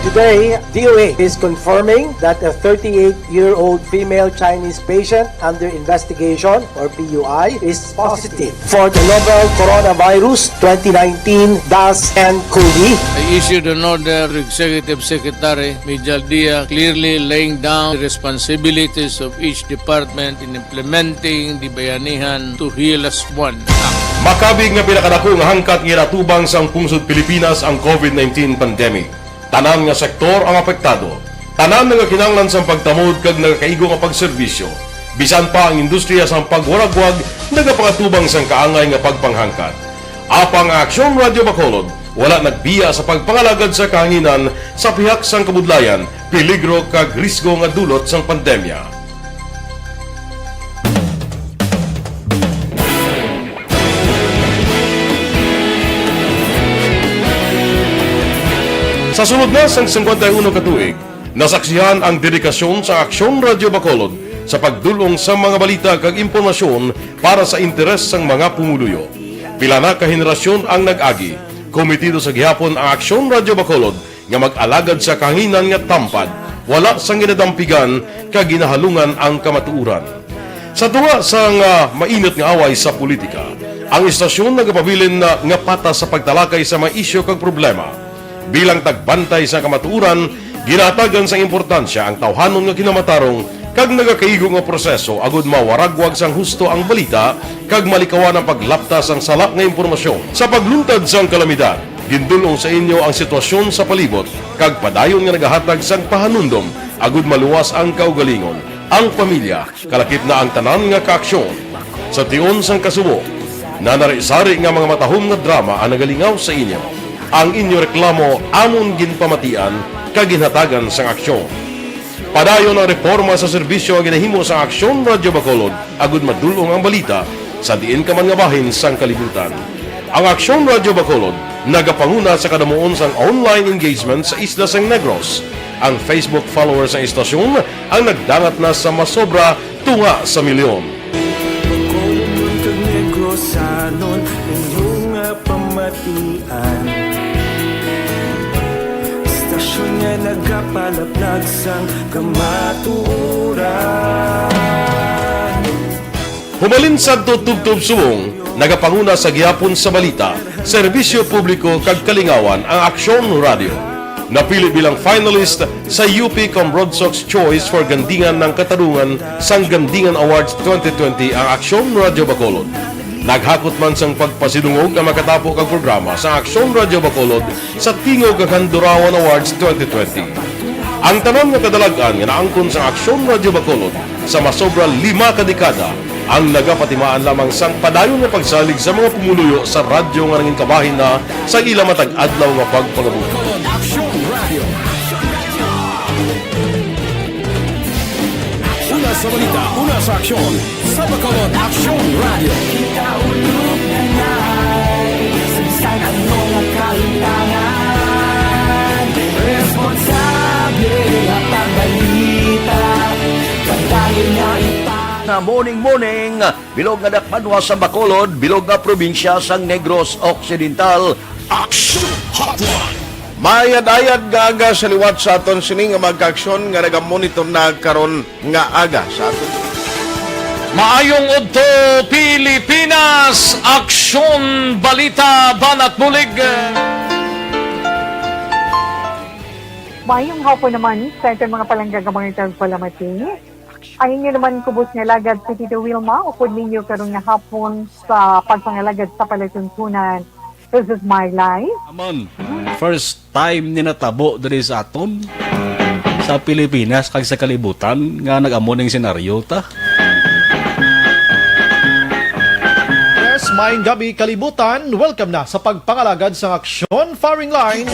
Today, D O A is confirming that a thirty-eight-year-old female Chinese patient under investigation, or P U I, is positive for the novel coronavirus twenty nineteen dash N cov. I issued an order to Executive Secretary Mijal Dia, clearly laying down the responsibilities of each department in implementing the Bayanihan to Heal Us One Act. Makabig nga pinakadako nga hangkat nga ginatubang sang pungsod Pilipinas ang covid nineteen pandemic. Tanan nga sektor ang apektado. Tanan nga kinahanglan sang pagtamod kag nagakaigo nga pagserbisyo. Bisan pa ang industriya sang pagwaragwag nagapangatubang sang kaangay nga pagpanghangkat. Apang ang Aksyon Radio Bacolod wala nagbiya sa pagpangalagad sa kahanginan sa pihak sang kabudlayan, peligro kag risgo nga dulot sang pandemya. Sa sulod na sang singkwenta y uno ka tuig, nasaksihan ang dedikasyon sa Aksyon Radio Bacolod sa pagdul-ong sa mga balita kag impormasyon para sa interes sang mga pumuluyo. Pila na ka henerasyon ang nag-agi, komitido sa gihapon ang Aksyon Radio Bacolod nga mag-alagad sa kahanginan nga tampad, wala sang ginadampigan kag ginahalungan ang kamatuoran. Sa tunga sang, ah, mainit nga away sa politika, ang istasyon nagapabilin na nga patas sa pagtalakay sa mga isyu kag problema. Bilang tagbantay sa kamatuoran, ginahatagan sang importansya ang tawhanon nga kinamatarong kag nagakaigo nga proseso agud mawaragwag sang husto ang balita kag malikawan ang paglapta sang sala nga impormasyon. Sa pagluntad sang kalamidad, gindul-ong sa inyo ang sitwasyon sa palibot kag padayon nga nagahatag sang pahanumdom agud maluwas ang kaugalingon, ang pamilya, kalakip na ang tanan nga kaaksyon. Sa tion sang kasubo, nanari-sari nga mga matahom nga drama ang nagalingaw sa inyo. Ang inyo reklamo amon ginpamatian kag ginhatagan sang aksyon. Padayon ang reporma sa serbisyo nga ginahimo sa Aksyon Radio Bacolod agud madul-ong ang balita sa diin ka man nga bahin sang kalibutan. Ang Aksyon Radio Bacolod nagapanguna sa kadamuon sang online engagement sa isla sang Negros. Ang Facebook followers sang istasyon ang nagdangat na sa masobra tunga sa milyon. Bacolodnon kag Negrosanon, inyo nga pamatian. Istasyon nga nagapalaplag sang kamatuoran. Humalin sadto tubtob subong, nagapanguna sa gihapon sa balita, serbisyo publiko kag kalingawan ang Aksyon Radio. Napili bilang finalist sa U P Cambrodsoc's Choice for Gandingan ng Katarungan sang Gandingan Awards twenty twenty ang Aksyon Radio Bacolod. Naghakot man sang pagpasidungog ang makatapo kag programa sa Aksyon Radio Bacolod sa Tingog kag Handurawan Awards twenty twenty. Ang tanan nga kadalag-an nga naangkon sang Aksyon Radio Bacolod sa masobra lima ka dekada ang nagapatimaan lamang sang padayon nga pagsalig sa mga pumuluyo sa radyo nga nangin kabahin na sa ila matag adlaw nga pagpangabuhi. Aksyon Radio. Una sa balita, una sa aksyon, sa Bacolod Aksyon Radio. Kita ulog na ngay, sa bisan ano nga kahimtangan, responsable nga pagbalita, padayon nga ipa- Nga morning, morning, bilog nga dakbanwa sa Bacolod, bilog nga probinsya sang Negros Occidental. Action Hotline. Maayad-ayad nga aga sa liwat sa aton sini nga mga kaaksyon nga nagamonitor na karon nga aga sa aton. Maayong udto, Pilipinas! Aksyon, balita, banat bulig. Mayong hapon naman sa aton mga palangga nga mga tagpalamati. Ang inyo naman kubos nga alagad si Tito Wilma, upod ninyo karon nga hapon sa pagpangalagad sa palatuntunan. This is my life. Amon, first time ni natabo diri sa aton, sa Pilipinas kag sa kalibutan nga nag-amo ning senaryo ta. Yes, maayong gabi, kalibutan. Welcome na sa pagpangalagad sang Aksyon Firing Line.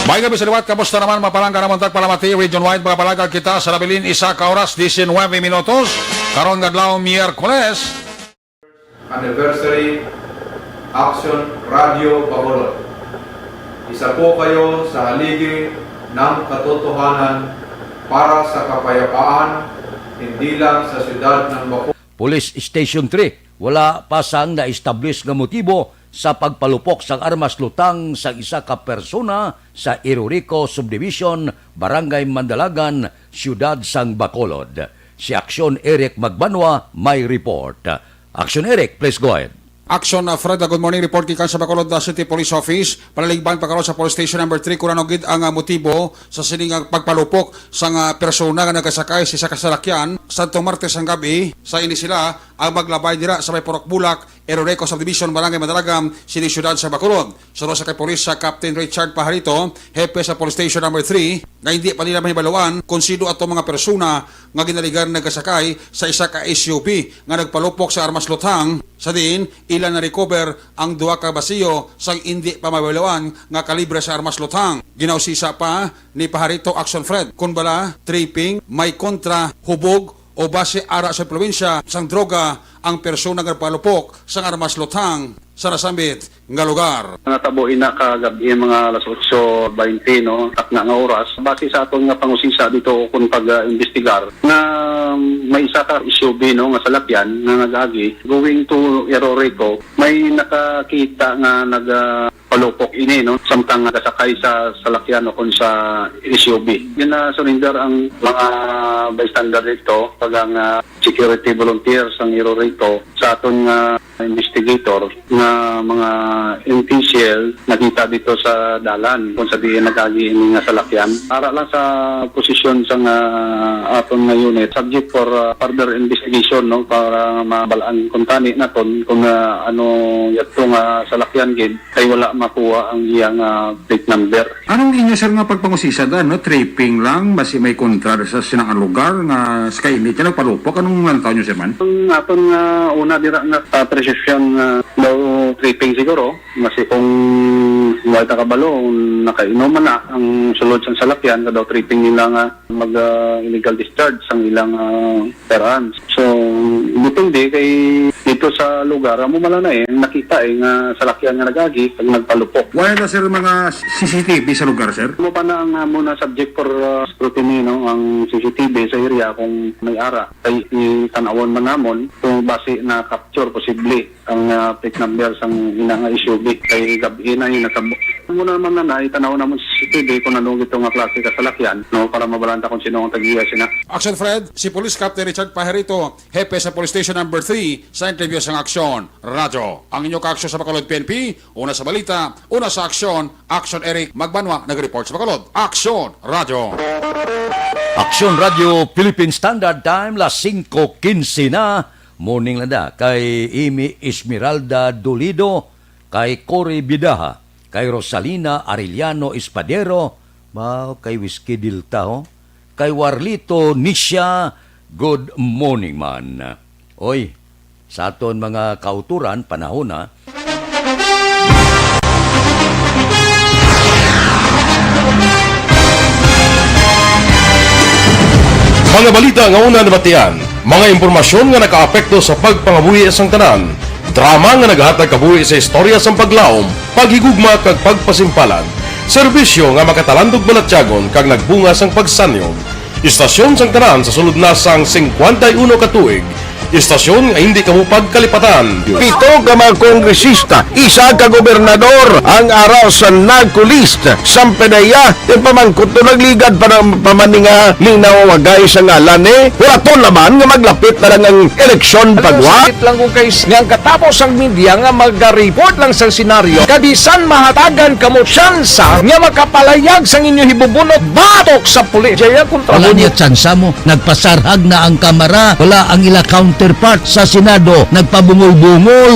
May gabi sa liwat, kamusta naman, mga palangga namon tagpalamati, region-wide, mga palangga kita sa nabilin, isa ka oras, diecinuebe minutos, karon nga adlaw, Miyerkules. Anniversary, Action Radio Bacolod. Isa po kayo sa haligi ng katotohanan para sa kapayapaan, hindi lang sa siyudad ng Bacolod. Police Station three, wala pa sang na-establish nga motibo sa pagpalupok sang armas lutang sa isa ka persona sa Irurico Subdivision, Barangay Mandalagan, Siyudad sang Bacolod. Si Aksyon Eric Magbanwa may report. Aksyon Eric, please go ahead. Aksyon, uh, Fred, uh, good morning. Report gikan sa Bacolod, uh, City Police Office. Palaligban pa karon sa Police Station Number Three kung ano gid ang, uh, motibo sa sini nga pagpalupok sang, uh, persona nga nagasakay sa isa ka salakyan. Sadto Martes ang gabi, sa ini sila ang maglabay dira sa may Purok Bulak, Eroreco Subdivision, Barangay Madalagan, sini siyudad sa Bacolod. Suno sa kay Police sa Captain Richard Pajarito, hepe sa Police Station Number Three, nga hindi pa nila mahibaluan kung sino ato mga persona nga ginaligan nagasakay sa isa ka S U V nga nagpalupok sa armas luthang, sa diin ila na-recover ang duha ka basiyo sang indi pa mahibaluan nga kalibre sa armas luthang. Ginausisa pa ni Pajarito Action Fred, kun bala tripping, may kontra, hubog, o basi ara sa impluwensya sang droga ang persona nga nagpalupok sang armas luthang sa nasambit nga lugar. Natabo ina kagab-i mga alas otso baynte, no, takna nga oras. Base sa aton nga pangusisa dito kung pag-imbestigar, nga may isa ka S U V, no, nga salakyan nga nag-agi going to Eroreco, may nakakita nga nag, ah, palupok ini, no, samtang nagasakay sa salakyan o kung sa S U V. Gina-surrender ang mga bystander dito, kag ang, ah, security volunteer sang Eroreco, sa aton nga investigator nga mga N P C L nakita dito sa dalan kung sa diin nag-agi ini nga salakyan. Para lang sa posisyon sa nga aton nga unit, subject for, uh, further investigation, no, para mabal-an kung tani naton kung, uh, ano yadto nga salakyan gid kay wala makuha ang iyang, uh, plate number. Anong inyo, sir, nga pagpangusisa da, no? Tripping lang, basi may kontra sa sinang lugar nga sa kainit siya nagpalupok? Anong lantaw nyo, sir, man? Ang aton nga una dira nga, ah, presisyon nga daw tripping siguro, basi kung wala ta kabalo, nakainom man na ang sulod sang salakyan, nga daw tripping nila nga mag, ah, illegal discharge sang ilang, ah, firearms. So, depende kay dito sa lugar, amo man lang na eh, nakita eh, nga salakyan nga nag-agi, pag nagpalupok. Wala na, sir, mga C C T V sa lugar, sir? Amo pa na ang, ah, muna subject for, ah, scrutiny, no, ang C C T V sa area kung may ara. Kay itanawon man namon kung basi na-capture posible ang, ah, plate number sang ina nga S U V. Kay gab-i na yung nakab-, amo na naman na, na itanaw namon sa C C T V kung ano ito nga klase ka salakyan, no, para mabalanta kung sino ang tag-iya sina. Action Fred, si Police Captain Richard Pajarito, hepe sa Police Station Number Three, sa interview sang Aksyon Radyo. Ang inyo kaaksyon sa Bacolod P N P, una sa balita, una sa aksyon, Aksyon Eric Magbanwa nag-report sa Bacolod. Aksyon Radyo. Aksyon Radyo Philippine Standard Time, las singko quince na. Morning lang da kay Amy Esmeralda Dolido, kay Cory Bidaha, kay Rosalina Arellano Espadero, mao kay Whiskey Delta, ho? Kay Warlito Nisha, good morning man. Oy, sa aton mga kauturan, panahon na. Mga balita nga una nabatian, mga impormasyon nga nakaapekto sa pagpangabuhi sang tanan, drama nga naghatag kabuhi sa istorya sang paglaom, paghigugma kag pagpasimpalan, serbisyo nga makatalandog balatyagon kag nagbunga sang pagsanyog. Istasyon sang tanan sa sulod na sang singkwenta y uno ka tuig, Istasyon nga hindi kamo pagkalipatan. Pito ka mga kongresista, isa ka gobernador ang ara sa NAGCO list. Sampanaya, ipamangkot to nagligad pa ng pamaninga ning nawawagay sa ngalan eh. Wala to naman nga maglapit na lang ang eleksyon pagwa. Sakit lang kung kay nga ang katapos ang media nga magariport lang sa senaryo. Kabisan mahatagan kamo tsansa nga makapalayag sang inyo hibubunot batok sa pulis. Jaya kontra Wala mo niya tsansa mo. Nagpasarhag na ang kamara. Wala ang ila counterpart sa Senado. Nagpabungol-bungol.